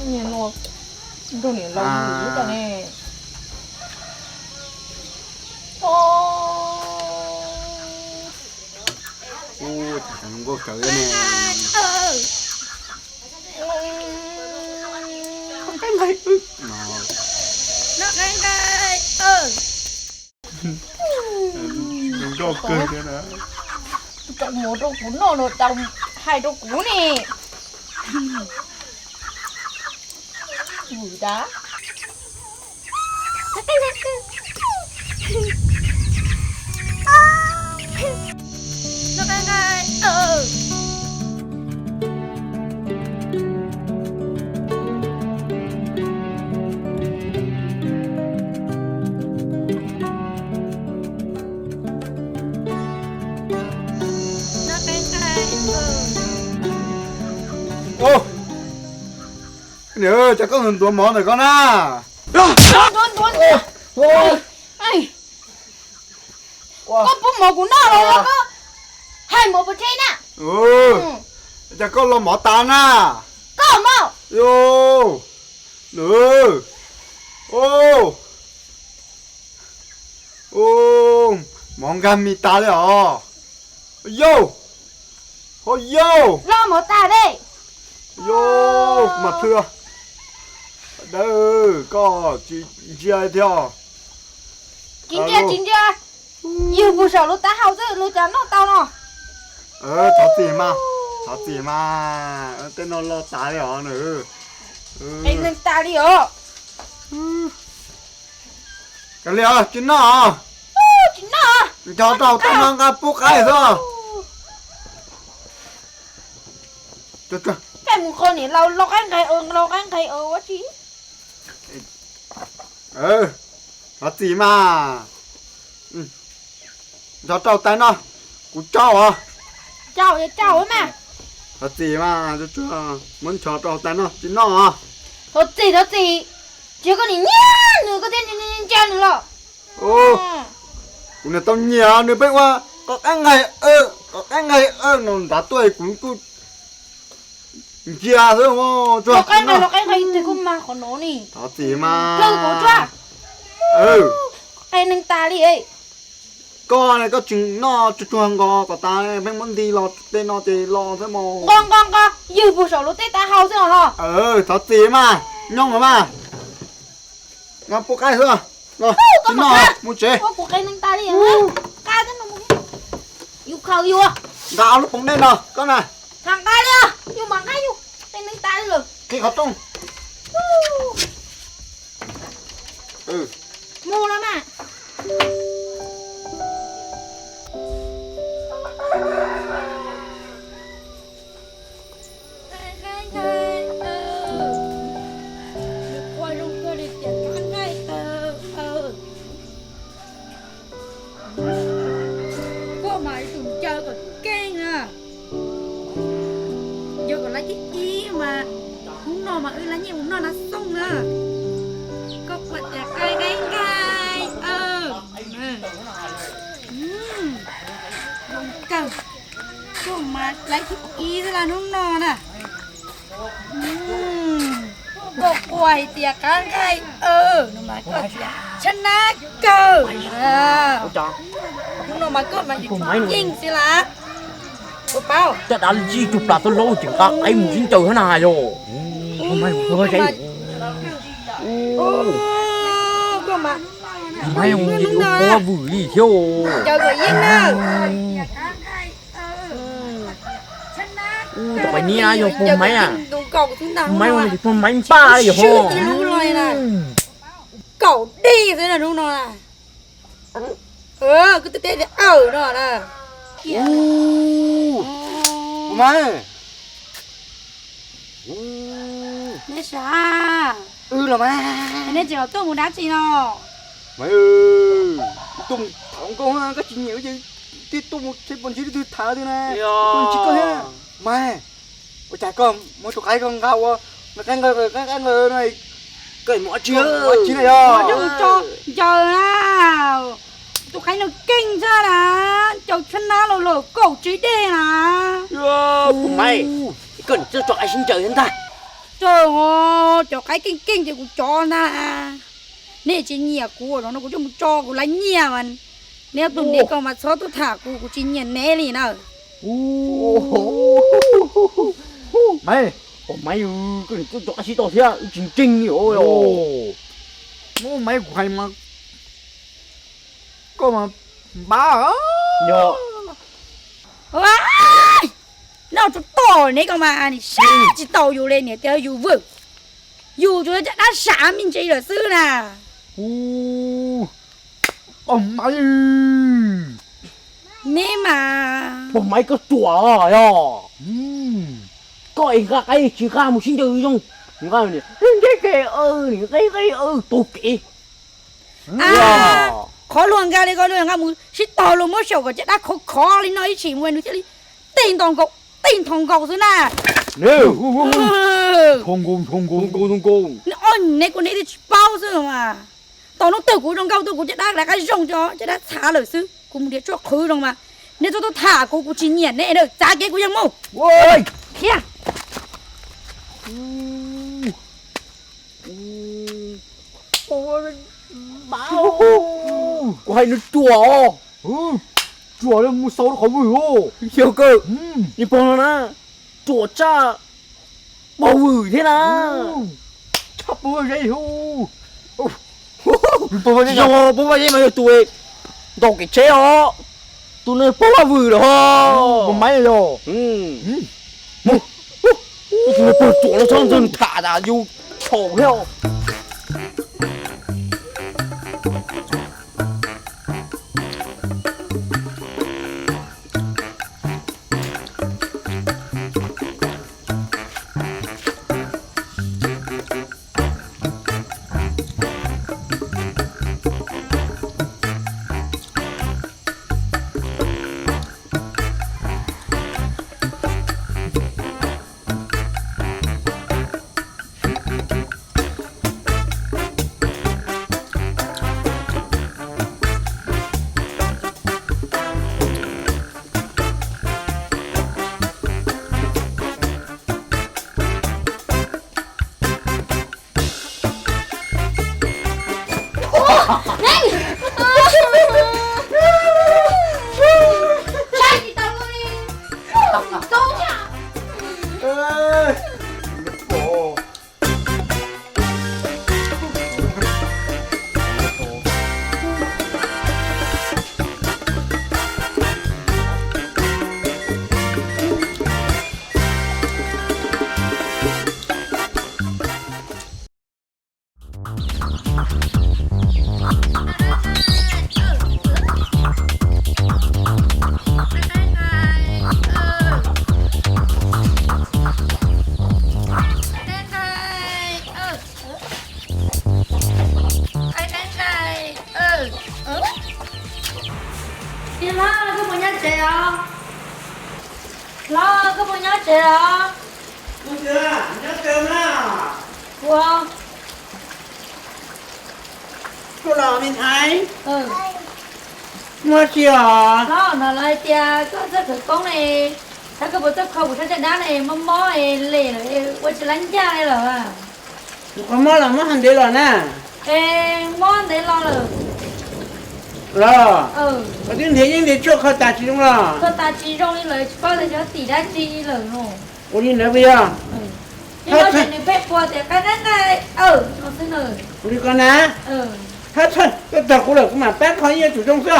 Niam laus, nrog niam laus mus ub tau ne. Ua kawg ne. Noj qaib nqaij. Zoo nkauj kawg thiab na. Tau mus rau kuv noj los tau hais rau kuv ne. Vwm tas. Niam, cas koj ntuav mov ntawm koj na? Koj pub mov kuv noj los koj hais mov puas tseg na? Cas koj los mov tas na? Koj mov. Yo. Nws. Mov nkag mis tas li os. Yauj. Ho yauj. Los mov tas li. Yauj, mas thwj. Dawb, koj tsis ntsia thiab. Tsis ntsia, tsis ntsia. Ywg puag saum lub taub hau xwb lub cas noj tau no. Thov txim mas, thov txim mas, tej no los tas li os nws. Qe neeg tas li os. Kav liam, tsis noj. Tsis noj. Nco rau tej no nqa pub qaib xwb. Peb mus qhov niam laus lau qaib nqaij, lau qaib nqaij ua tsi. Thov txim mas. Ncho rau tais no, kuv tso os. Thov txim mas, muab ncho rau tais no tsis noj os. Thov txim, thov txim. Tsis yog koj niam nyiag nws koj thiaj ntsia nws los. Kuv niam tau nyiam nws pheej ua qos qaib nqaij, qos qaib nqaij no nrad tuaj kuv kuj ntsia xwb. Los qaib nqaij, los qaib nqaij twg kuj mag qhov no ni. Thov txim mas. Kawg kuv tsuag. Qe neeg tas li. Koj ne koj tsis noj tsuag tsuag nqos kom tas pheej muab nti los tej no ces los xwb mos. Nqos nqos nqos, ywg puag saum lub teb taub hau xwb os ho. Thov txim mas, nyob mas. Nqa pub qaib xwb. Tsis noj, mus tsev. Yus khaws yus. Nqa ob lub poom dej no koj na. Tham nqa li os, yus mam nqa yus, qe neeg tas li lawm. Qhib qhov rooj. Mus los mas. Qaib nqaij, nws ua zoo kawg li tias qaib nqaij. Koj mas ib tug ncaws kom keej na. Ncaws kom lab ib ib mas hnub no mas wb lab nyiaj mus noj na xooj na. Koj ua tias qaib nqaij nqaij. Zoo kawg. Koj mas lab ib xwb las hnub no na. Koj ua hais tias qaib nqaij, no mas koj tias tshab nab kawg. Hnub no mas koj mas yus yeej xwb las. Ua paub coj dav li tsis tug plas tau laub tseem nqa qaib mus sib ncaws hab na yog. Koj mas hnub no vwm li thiab. Ncaws kom yeej na. Tus pais niab yog puag Maiv a. Puag Maiv ua no ces puag Maiv npaj li yog ho. Kaum dej xwb na hnub no na. Koj twb teb tias awm no na. Puag Maiv. Neb sav. Wb los mas. Neb tseem tuaj mus dab tsi no? Mas tuaj mus tham nkauj, koj tsis nyiam ces tuaj mus txhais pos ntsis twg tham twg na. Tuaj ntsib koj thiab. Mas ua cas koj muab tus qaib koj nqa ua, nqa qaib nqa, qaib nqa no, koj mus ua tsi, ua tsi na yog? Ncaws na. Tus qaib no keej tshaj na, ncaws tshab nab los lawm kaum tsev dej na. Puag Maiv, koj tseem tso qaib sib ncaws thiab ntag. Tso, cov qaib keej keej ces kuv cov ntag. Neb tsis nyiam kuv no kuv coj mus tso kuv lab nyiaj mas. Neb tus neb ko mas txhob tuaj tham kuv, kuv tsis nyiam neb li na. Maiv, pog Maiv, koj niam tuaj rov qab sib tau thiab, wb tsis ntseeg li os. Muab Maiv kuv hais mas koj mas npab. Noj tsuag tom ne koj mas nim sab tsis tau yus li, niam tias yus vwm, yus tsuas caj dab sam me ntsis lawm xwb na. Pog Maiv, neb mas pog Maiv koj ruam os yog. Koj es nqa qaib tsis nqa mus sib ncaws zoo, nqa nqe nqe nqe taug kev. Qhov luag nqa li koj luag nqa mus sib tog luag muab xyaum kom caj dab khov khov li no ib sim mus nws thiaj li tej nto nkaus tej nto nkaus xwb na. Neb kuv neb twb tsis paub xwb mas. Tos hnub twg kuv zoo nkauj tuaj kuv caj dab lawv qab zoo tso, caj dab txhav lawm xwb, kuv mus nrhiav tshuaj qhwv zoo mas neb txhob tuaj tham kuv, kuv tsis nyiam neb na, txav kev kuv yeej mus. Thiab. Kuv hais nws ruam os. Ruam li mus xaus rau qhov vwm os. Yog kawg, niag pog no na, ruam tshaj pog vwm thiab na. Tshaj pog vaj zeb. Pog vaj zeb mas yog tus ntaus kev tsheb os, tus no pog vaj vwm lawm ho. Pog Maiv yog. Tus pog ruam no txhob nrog nws tham tas yus txhaum thiab. Hlob, koj puas nyob tsev os? Hlob, koj puas nyob tsev os? Nyob tsev mas. Ua, tuaj los me ntxhais. Muaj dab tsi os? Hlob, hnov lawv hais tias koj txawj khawv koob ne, xyov koj puas txawj kho kuv sab caj dab ne, mob mob lem lawm, ua tsis laib ncaj li lawm. Kuv qhov mob los muab hais ntev los na. Es mob ntev los lawm. Los, koj twb nrhiav yeeb nrhiav tshuaj kho tas tsis zoo los? Kho tas tsis zoo li lawm, tsis paub tias xyov tim dab tsi lawm no. Ua li ntawd puas yog? Nws pheej qhuas tias qaib qaib nqaij no xwb na. Ua li ko na. Thov txhawj, koj txog kuv lawm kuv mam pab kho ib yuav tsum zoo xwb.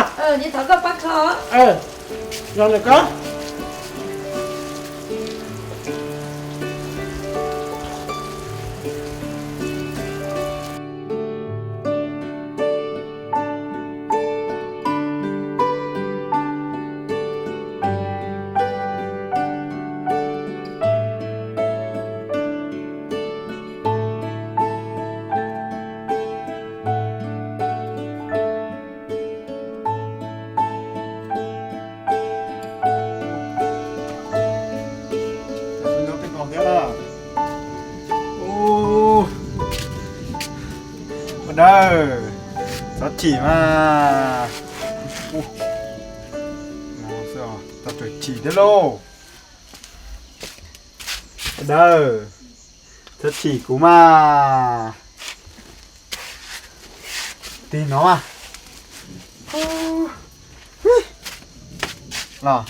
Thov koj pab kho. Los ntawm koj. Ua dawb, txhob chim mas. Txhob chim thiab lauj. Ua dawb, txhob chim kuv mas. Tig no mas. Los.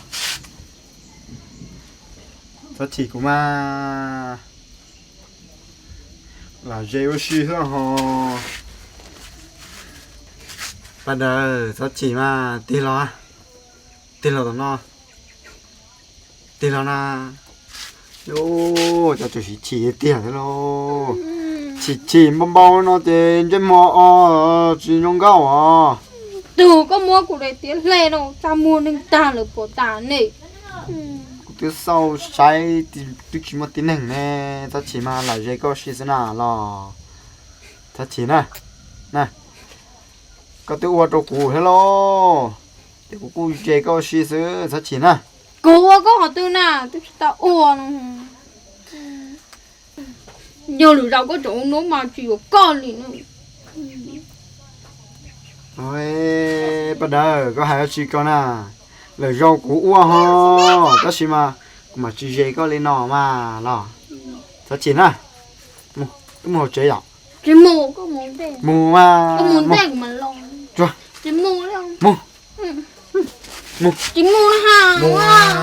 Txhob chim kuv mas, lam ze ua si xwb ho. Paj Dawm, txhob chim mas, tig los, tig los tom no, tig los na. Cov tsuas chim chim tiag thiab lauj. Chim chim npau npau no ces ntsej muag o tsis zoo nkauj os. Tug koj muab kuv daim tiab hle no tsa muag neeg tag lawm puas tas ne? Kuv twb xauj saib twb tsis muaj tib neeg ne. Txhob chim mas, lam ze koj ua si xwb na los. Txhob chim na. Koj twb ua rau kuv thiab lauj, ces kuv kuj ze koj ua si xwb, txhob chim na. Kuv ua koj qhov twg na, twb tsis tau ua no. Yog lwm zaus koj tseem ua no mas tsis yuav koj li na. Paj Dawm, koj hais dab tsi ko na? Lwm zaus kuv ua ho, tab sis mas kuv mam tsis ze koj li no mas los. Txhob chim na. Wb mus hauv tsev yom. Mus mas, mus ntej kuv mam los. Mus, mus, tsis mus na ha. Mus,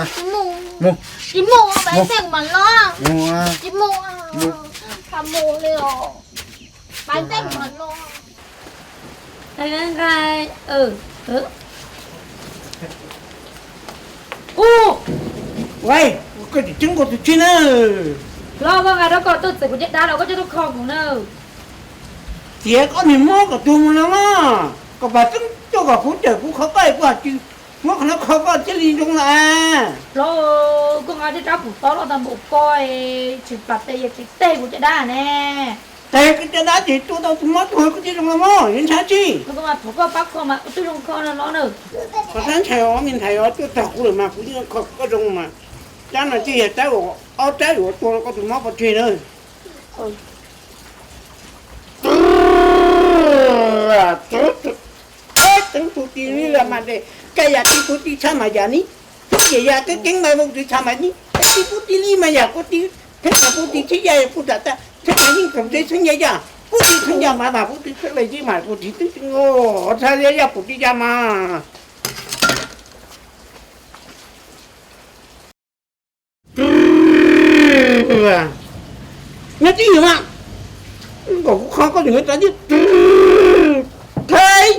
tsis mus, mus ntej kuv mam los. Tsis mus, tsis mus li os. Mus ntej kuv mam los. Ub, koj tseem ceeb koj tus tsi na. Los koj nqa rau koj tuaj txawm kuv caj dab los koj coj tuaj kho kuv na. Tias koj niag mob kom tuag mus no mas, kom pas tseeb tuaj kom kuv cawm kuv kho koj es kuv hais tias muab qhov no kho koj thiaj li zoo lawm. Los koj nqa tej rab phom tob loj tau npaum ko, tsis plam tes yog tsis teg kuv caj dab ne. Teg koj caj dab ces tuaj tau tus mob tuag koj thiaj zoo los mas yuav ntshai tsi. Koj mas pom koj pab kho mas twb zoo kho no los na. Qhov sab ntshai os, me ntxhais os, tuaj txog kuv lawm mas kuv yeej kho koj zoo mas. Rab no ces yog rab uas ob rab yuav tua rau koj tus mob pov tseg na. Tseeb tus tij li los mas de, koj yam tij pub tij txhab mas yam ni, tub yam yam koj ceeb mas pub tij txhab mas ni, tij pub tij li mas yam pub tij, theeb mas pub tij txheeb yam yam pub tam tag, txheeb mas yeej txaus tseeb txheeb yam yam, pub tij txheeb yam mas mas pub tij txheeb lawm yeej mas pub tij txheeb txheeb, txhab yam yam pub tij yam mas. Nyob tib yam mas, kom kuv kho koj tus nyob tod, thaiv,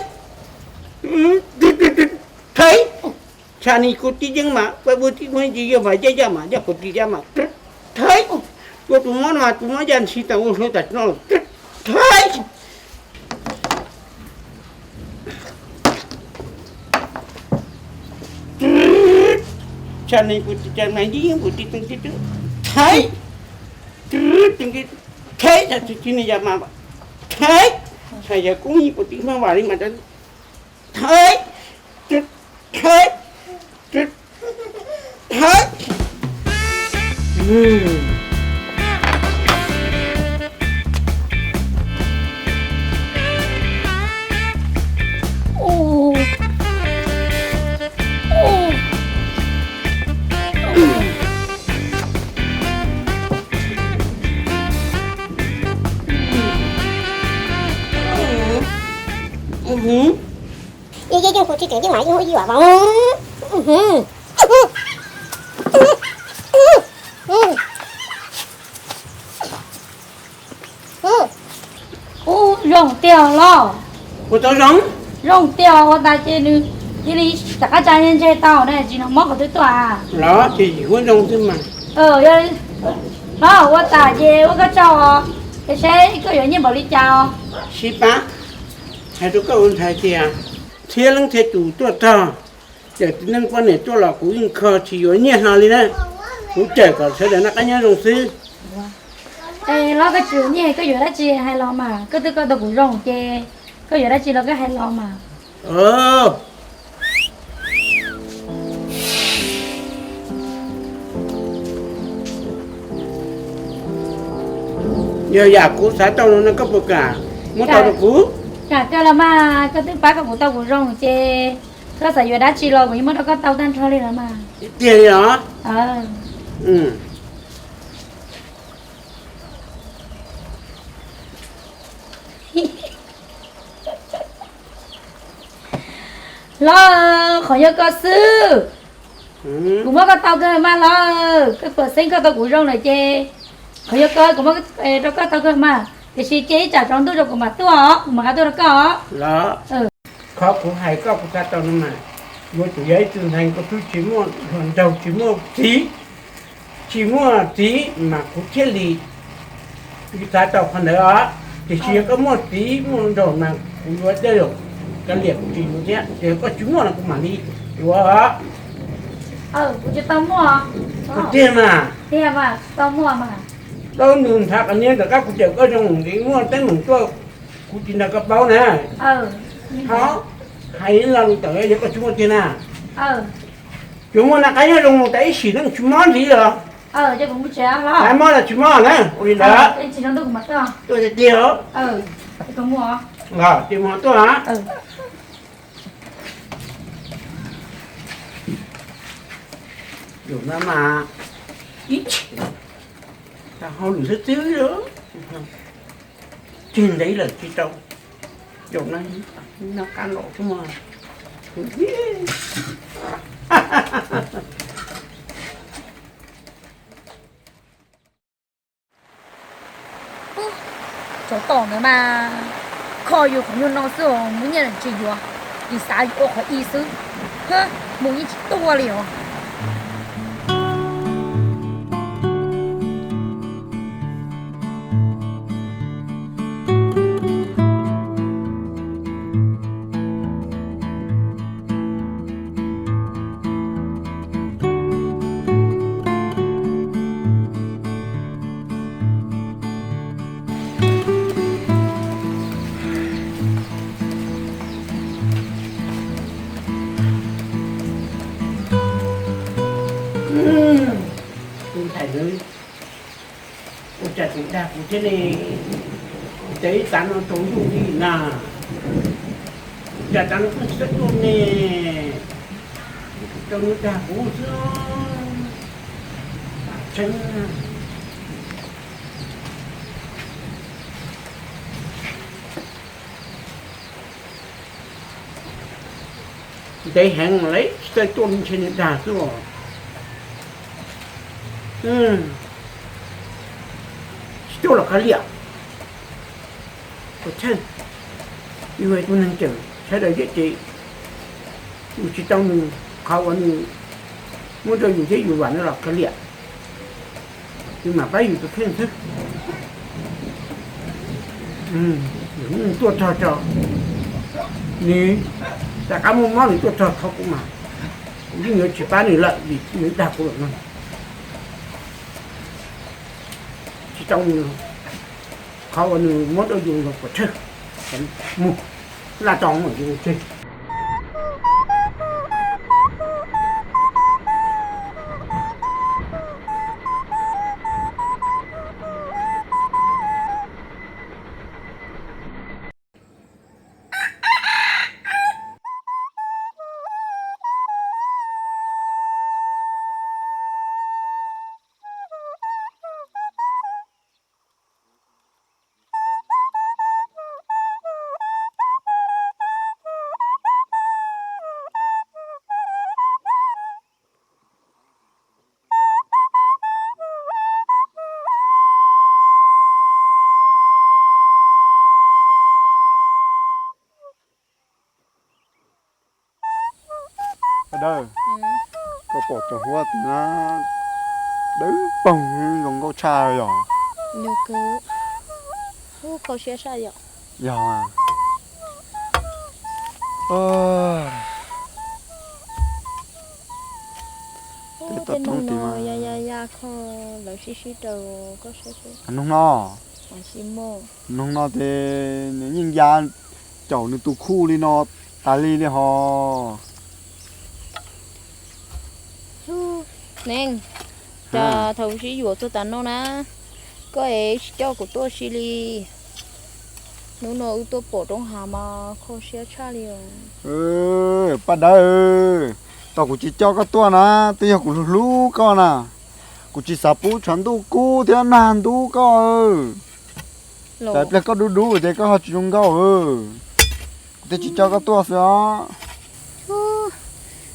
thaiv, txhab ni kuv tij yeej mas pub tij txheeb yam yam mas yam pub tij yam mas, thaiv, ua tus mob no mas tus mob yam ntshis tas ua hlua tas no, thaiv. Tsa ne pus tis, tsa ne yeej pus tis, thaiv, thaiv, tsa tsis tsis ne yam mas, thaiv, tsa yam kuj yeej pus tis hmab vam li mas, thaiv, thaiv, thaiv. Yeej yeej yeej pus tis tseem yeej mam yeej ua ib yam mas. Ub, zoo tiag los. Ua tau zoo. Zoo tiag, ua tas ces nws cia li rov qab tsa ntseg tau ne, tsis hnov mob qhov twg tuaj. Los ces yim huab zoo xwb mas. Los ua tas ces ua koj tsaug os, es saib koj yuav nyiaj npaum li cas os. Sib pab, hais rau koj ua ntxhais tias, thiab leej thiab tus tuaj txog, cawm txiv neej poj niam tuaj los kuv yeej kho tsis yuav nyiaj hlo li na. Kuv cawm kom sawv daws noj qab nyob zoo xwb. Es los koj tsis yuav nyiaj koj yuav dab tsi hais los mas, koj twb koj tau kuv zoo ces koj yuav dab tsi los koj hais los mas. Yog yam kuv xav tau no no koj puas kam muab tau rau kuv? Kam kawg los mas, koj twb pab koj kuv tau kuv zoo ces koj xav yuav dab tsi los kuv yeej muab rau koj tau tag nrho li los mas. Tiag li os. Los qhov yog koj xwb. Kuv muab koj tau kawg mas los, koj puas xeeb koj tau kuv zoo lawm ces, qhov yog koj kuv muab rau koj tau kawg mas, tiam sis cia ib tsam tsaus ntuj rau kuv mam tuaj os, kuv mam nqa tuaj rau koj os. Los, qhov kuv hais koj kuv xav tau no mas, yuav tsum yog ib tug ntxhais nkauj xwb tsis muaj hluas nraug tsis muaj txiv, tsis muaj txiv mas kuv thiaj li xav tau qhov ntawd os. Tiam sis yog koj muaj txiv muaj hluas nraug mas kuv yuav dej los kav liam kuv tsis yuav thiab, ces yog koj tsis muaj no kuv mam li yuav. Kuv tsis tau muaj. Tiag mas. Tiag mas, tsis tau muaj mas. Tau nws nthav qhov niag ntawm kab kuv cawm koj zoo li muaj teeb meem tuaj, kuv tsis nrog koj paub na. Ho hais lo lus tawm yog koj tsis muaj tiag na. Tsuas muaj naj qab nyob zoo tas ib sim neej tsis mob ntxiv los. Mob los tsis mob na, ua li ntawd. Tuaj tiag tiag. Los ces mus tuaj. Zaum no mas ib chim tau hauj lwm xwb xwb, tseg ntev lawm tsis tau. Zaum no noj qab los xwb mas. Tsov tom ntawd mas kho yus qhov nyuag no xwb os, muaj nyiaj tsis yuav, tsis xav yuav ua qhov ib xwb, mus yeej tsis tuaj li os. Tus ntxhais ntawd ua cas tseem dag kuv thiab ne? Kuv cov ib tav no rau ntuj li na, ua cas tav no pheej tsis tuaj ne? Rau nws dag kuv xwb. Tseeb. Ntev heev lawm tsis tau tuaj, ntshe nws dag xwb os. Tsis tuaj los kav liam. Tus Tsheej, yus yog tus neeg cawm sawv daws zej ces yus tsis tau nws qhov uas nws muab rau yus thiab yus vam no los kav liam. Yus mam pab yus tus kheej xwb. Nws tuaj txog tso, nws rov qab muaj mob nws tuaj txog thov kuv mas, kuv yeej yuav tsis pab nws lawm vim nws dag kuv lawm no. Tsis tau nws qhov uas nws muab rau yus los puas tsawg, mus laj tso mus tseg. Dawb, koj pom cov huab tim no dawb paug zoo nkauj tshaj yog? Yog. Tej toj roob tim no ya ya ya kho lawv sib sib raws koj saib seb. Noog no, noog no ces nws yeej ya caum nws tus khuj li no tas li li hos. Neeg, cas thaum sib yuav txog tas no na, koj es tsis coj kuv tuaj si li. Hnub no wb tuaj pom roob hav mas kho siab tshaj li os. Paj Dawb, tau kuv tsis coj koj tuaj na, twb yog kuv hlub hlub koj na. Kuv tsis xav pub tshav ntuj kub thiab nag ntub koj. Cas pliag koj dub dub ces koj ho tsis zoo nkauj. Kuv thiaj tsis coj koj tuaj xwb os.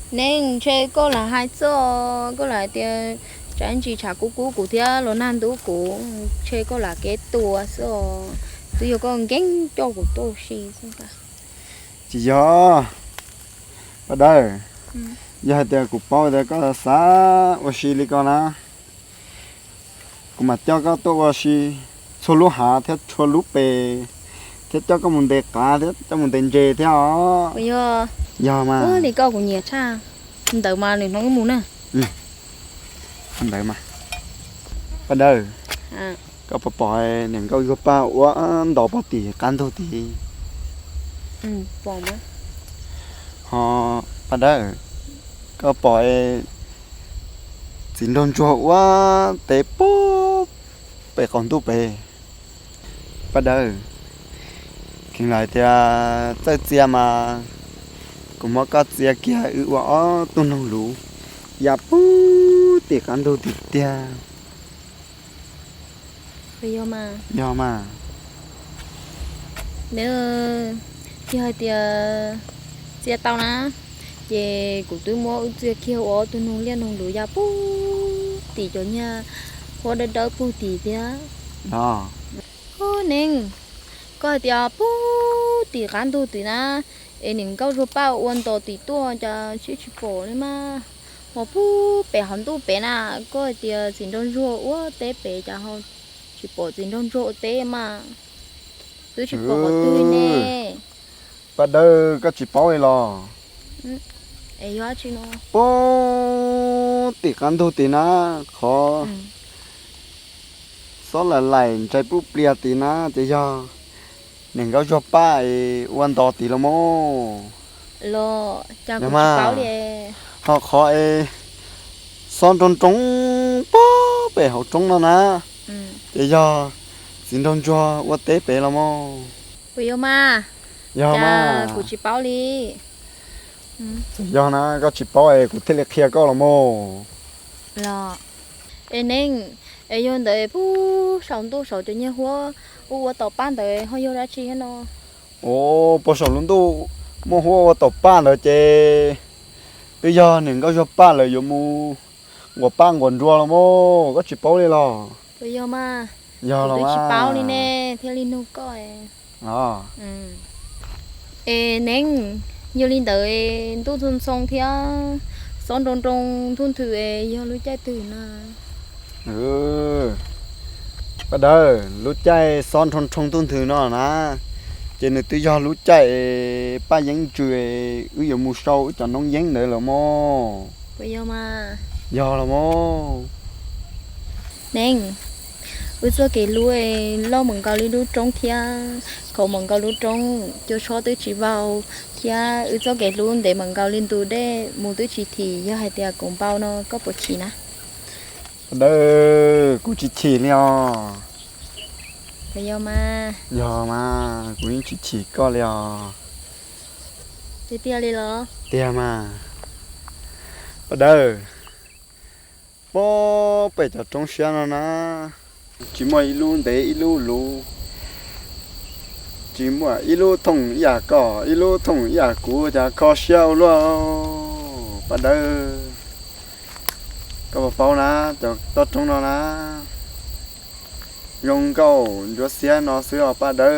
Neeg, ntshe koj lam hais txog, koj lam hais tias tshav ntuj tshav kub kub kuv thiab los nag ntub kuv, ntshe koj lam kev tua xwb os. Twb yog koj nkees coj kuv tuaj ua si xwb ntag. Tsis yog, Paj Dawb, yog hais tias kuv paub tias koj xav ua si li ko na, kuv mam coj koj tuaj ua si txhua lub hav thiab txhua lub pes, thiab coj koj mus ntes qav thiab coj mus ntes ntses thiab os. Yog mas. Ua li koj kuv nyiam tshaj. Ntawd mas nws hnub mus na. Ntawd mas. Paj Dawb, koj puas pom niam nkauj Zuag Paj ua nto pog tim qab ntug tid? Ho Paj Dawb, koj pom txiv nraug ntsuag ua teb puag pem qaum ntuj pem? Paj Dawb, kheev lam tias txawj txia mas kuv muab koj txia kiag wb ua ob tug noog luv ya puag tim qab ntug tiag tiag. Yog mas. Yog hais tias txia tau na, ces kuv twb muab wb txia kiag ua ob tug noog liaj noog luv ya puag tim cov nyuag huab dawb dawb puag tim thiab. Neeg, koj hais tias puag tim qab ntug tim na, es niam nkauj Zuag Paj ua nto tim tuaj cas tsis tsis pom li mas. Ho puag pem hauv ntuj pem na, koj hais tias txiv nraug ntsuag ua teb pem cas ho tsis pom txiv nraug ntsuag ua teb mas. Twb tsis pom qhov twg ne. Paj Dawb, koj tsis paub li los? Puag tim qab ntug tim na, qhov xob laim laim ntsais pub plias tim na ces yog niam nkauj Zuag Paj ua nto tim los mas. Ho qhov es xob nroo nroo puag pem hauv roob no na, ces yog txiv nraug ntsuag ua teb pem los mas. Puas yog mas? Yog mas. Kuv tsis paub li. Txawm yog na koj tsis paub es kuv thiaj li qhia koj los mas. Es neeg, es yog ntawd puag saum ntuj saum cov nyuag huab ua ua tom paj ntawd ho yog dab tsi thiab no? Os, puag saum lub ntuj muaj huab ua tom paj ntawd ces twb yog niam nkauj Zuag Paj lawv yuav mus nquas paj nquas nruas los mas, koj tsis paub li los? Yog los mas. Tsis paub li ne, thiaj li nug koj. Es neeg, yog li ntawd ntuj ntxhoo ntxhoo thiab xob nroo nroo ntuj nthwv es yog lub caij twg na? Paj Dawb, lub caij xob nroo nroo ntuj nthwv no na, ces nws twb yog lub caij paj yeeb ntsws wb yuav mus sau wb cov noob yeeb ntawd los mas. Yog los mas. Neeg, wb txoj kev hlub loj mus nkaus li lub roob thiab khov mus nkaus lub roob, cua tshob twb tsis vau, thiab wb txoj kev hlub ntev mus nkaus li ntug dej mus twb tsis thim, yog hais tias kuv npau no koj puas chim na? Paj Dawb, kuv tsis chim li os. Yog mas, kuv yeej tsis chim koj li os. Tiag tiag li los? Tiag mas. Paj Dawb, puag pem cov roob siab no na, tsis muaj ib lub ntev ib lub luv, tsis muaj ib lub thooj ib yam koj ib lub thooj ib yam kuv, cas kho siab ua luaj. Paj Dawb, koj puas paub na, cov toj roob no na, zoo nkauj ntsuab xiab no xwb os Paj Dawb.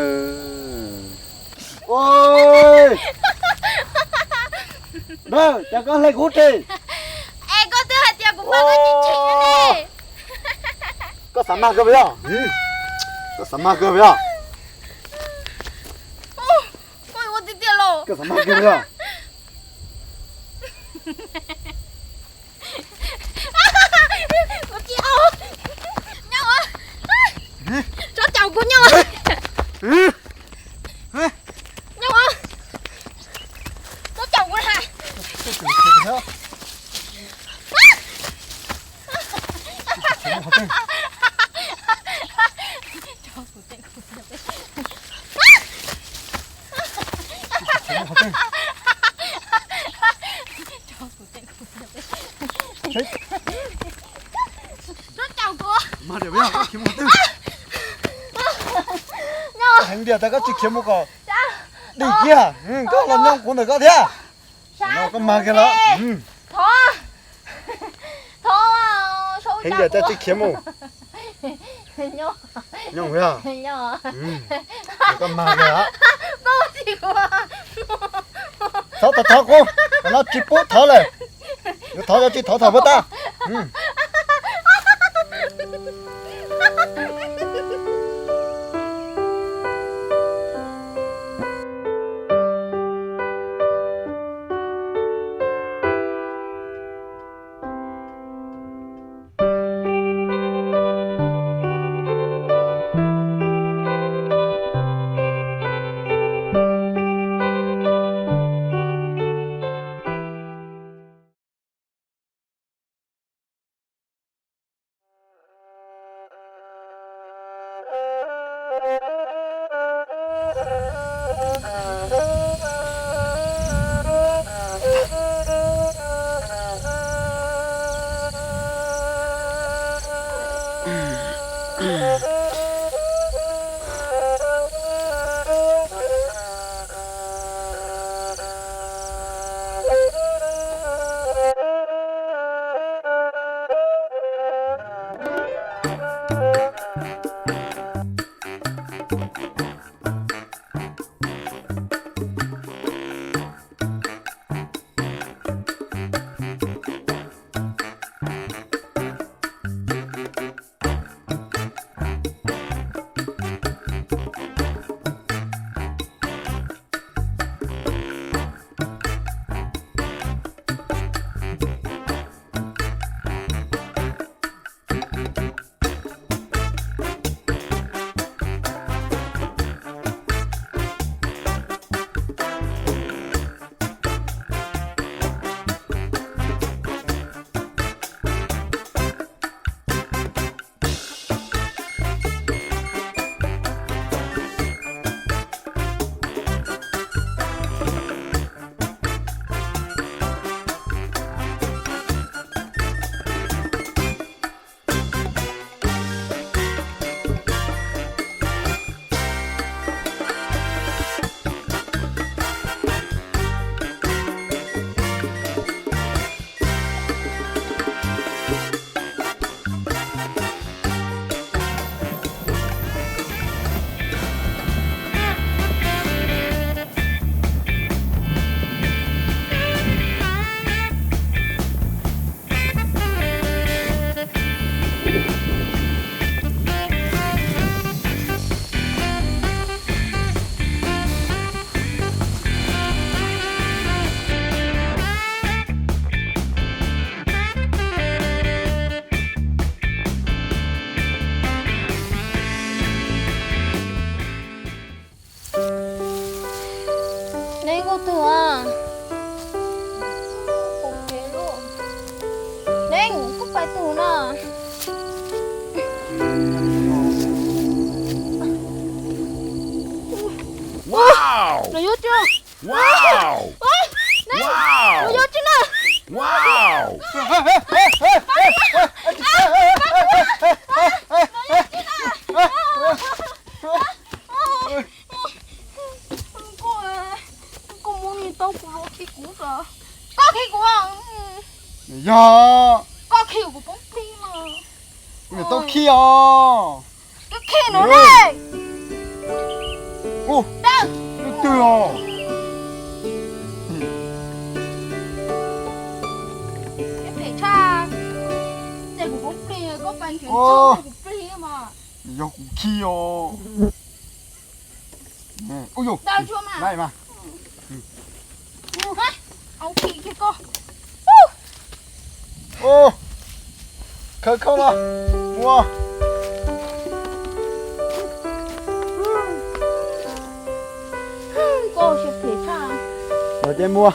Dawb, cas koj hle kuv tsev? Es koj twb hais tias kuv mag koj tsis chim ne. Koj xav mag kawg puas yog? Koj xav mag kawg puas yog? Koj ua tiag tiag los? Koj xav mag kawg puas yog? Kuv tsis ua. Nyob, tsob caum kuv nyob. Nyob, tsob caum kuv na. Tsob caum kuv. Heev tiag, tas koj tsis khiav mus kom dim kiag, koj los nyob kuv ntawm koj thiab. Koj mag kiag los. Thov, thov, heev tiag, coj tsis khiav mus. Nyob, koj mag kiag los. Thov, thov, thov kuv, qhov no tsis pub thov lawm. Yuav thov los tsis thov, thov puas tau. Neeb, koj twg a? Neeb, koj pais twg na? Los yuav tsi? Los yuav tsi na? Koj, koj muab niag taub kuv los khi kuv os. Koj khi kuv. Yog. Koj khi kuv poob plig mas. Niag taub khi os. Koj khi no ne. Ub, twg os. Phem tshaj. Ces kuv poob plig, koj pais nrhiav kuv plig mas. Yog kuv khi os. Ub, yus, laj mas. Au khi kiag koj. Khawb khawb los mus. Koj siab phem tshaj. Los ces mus.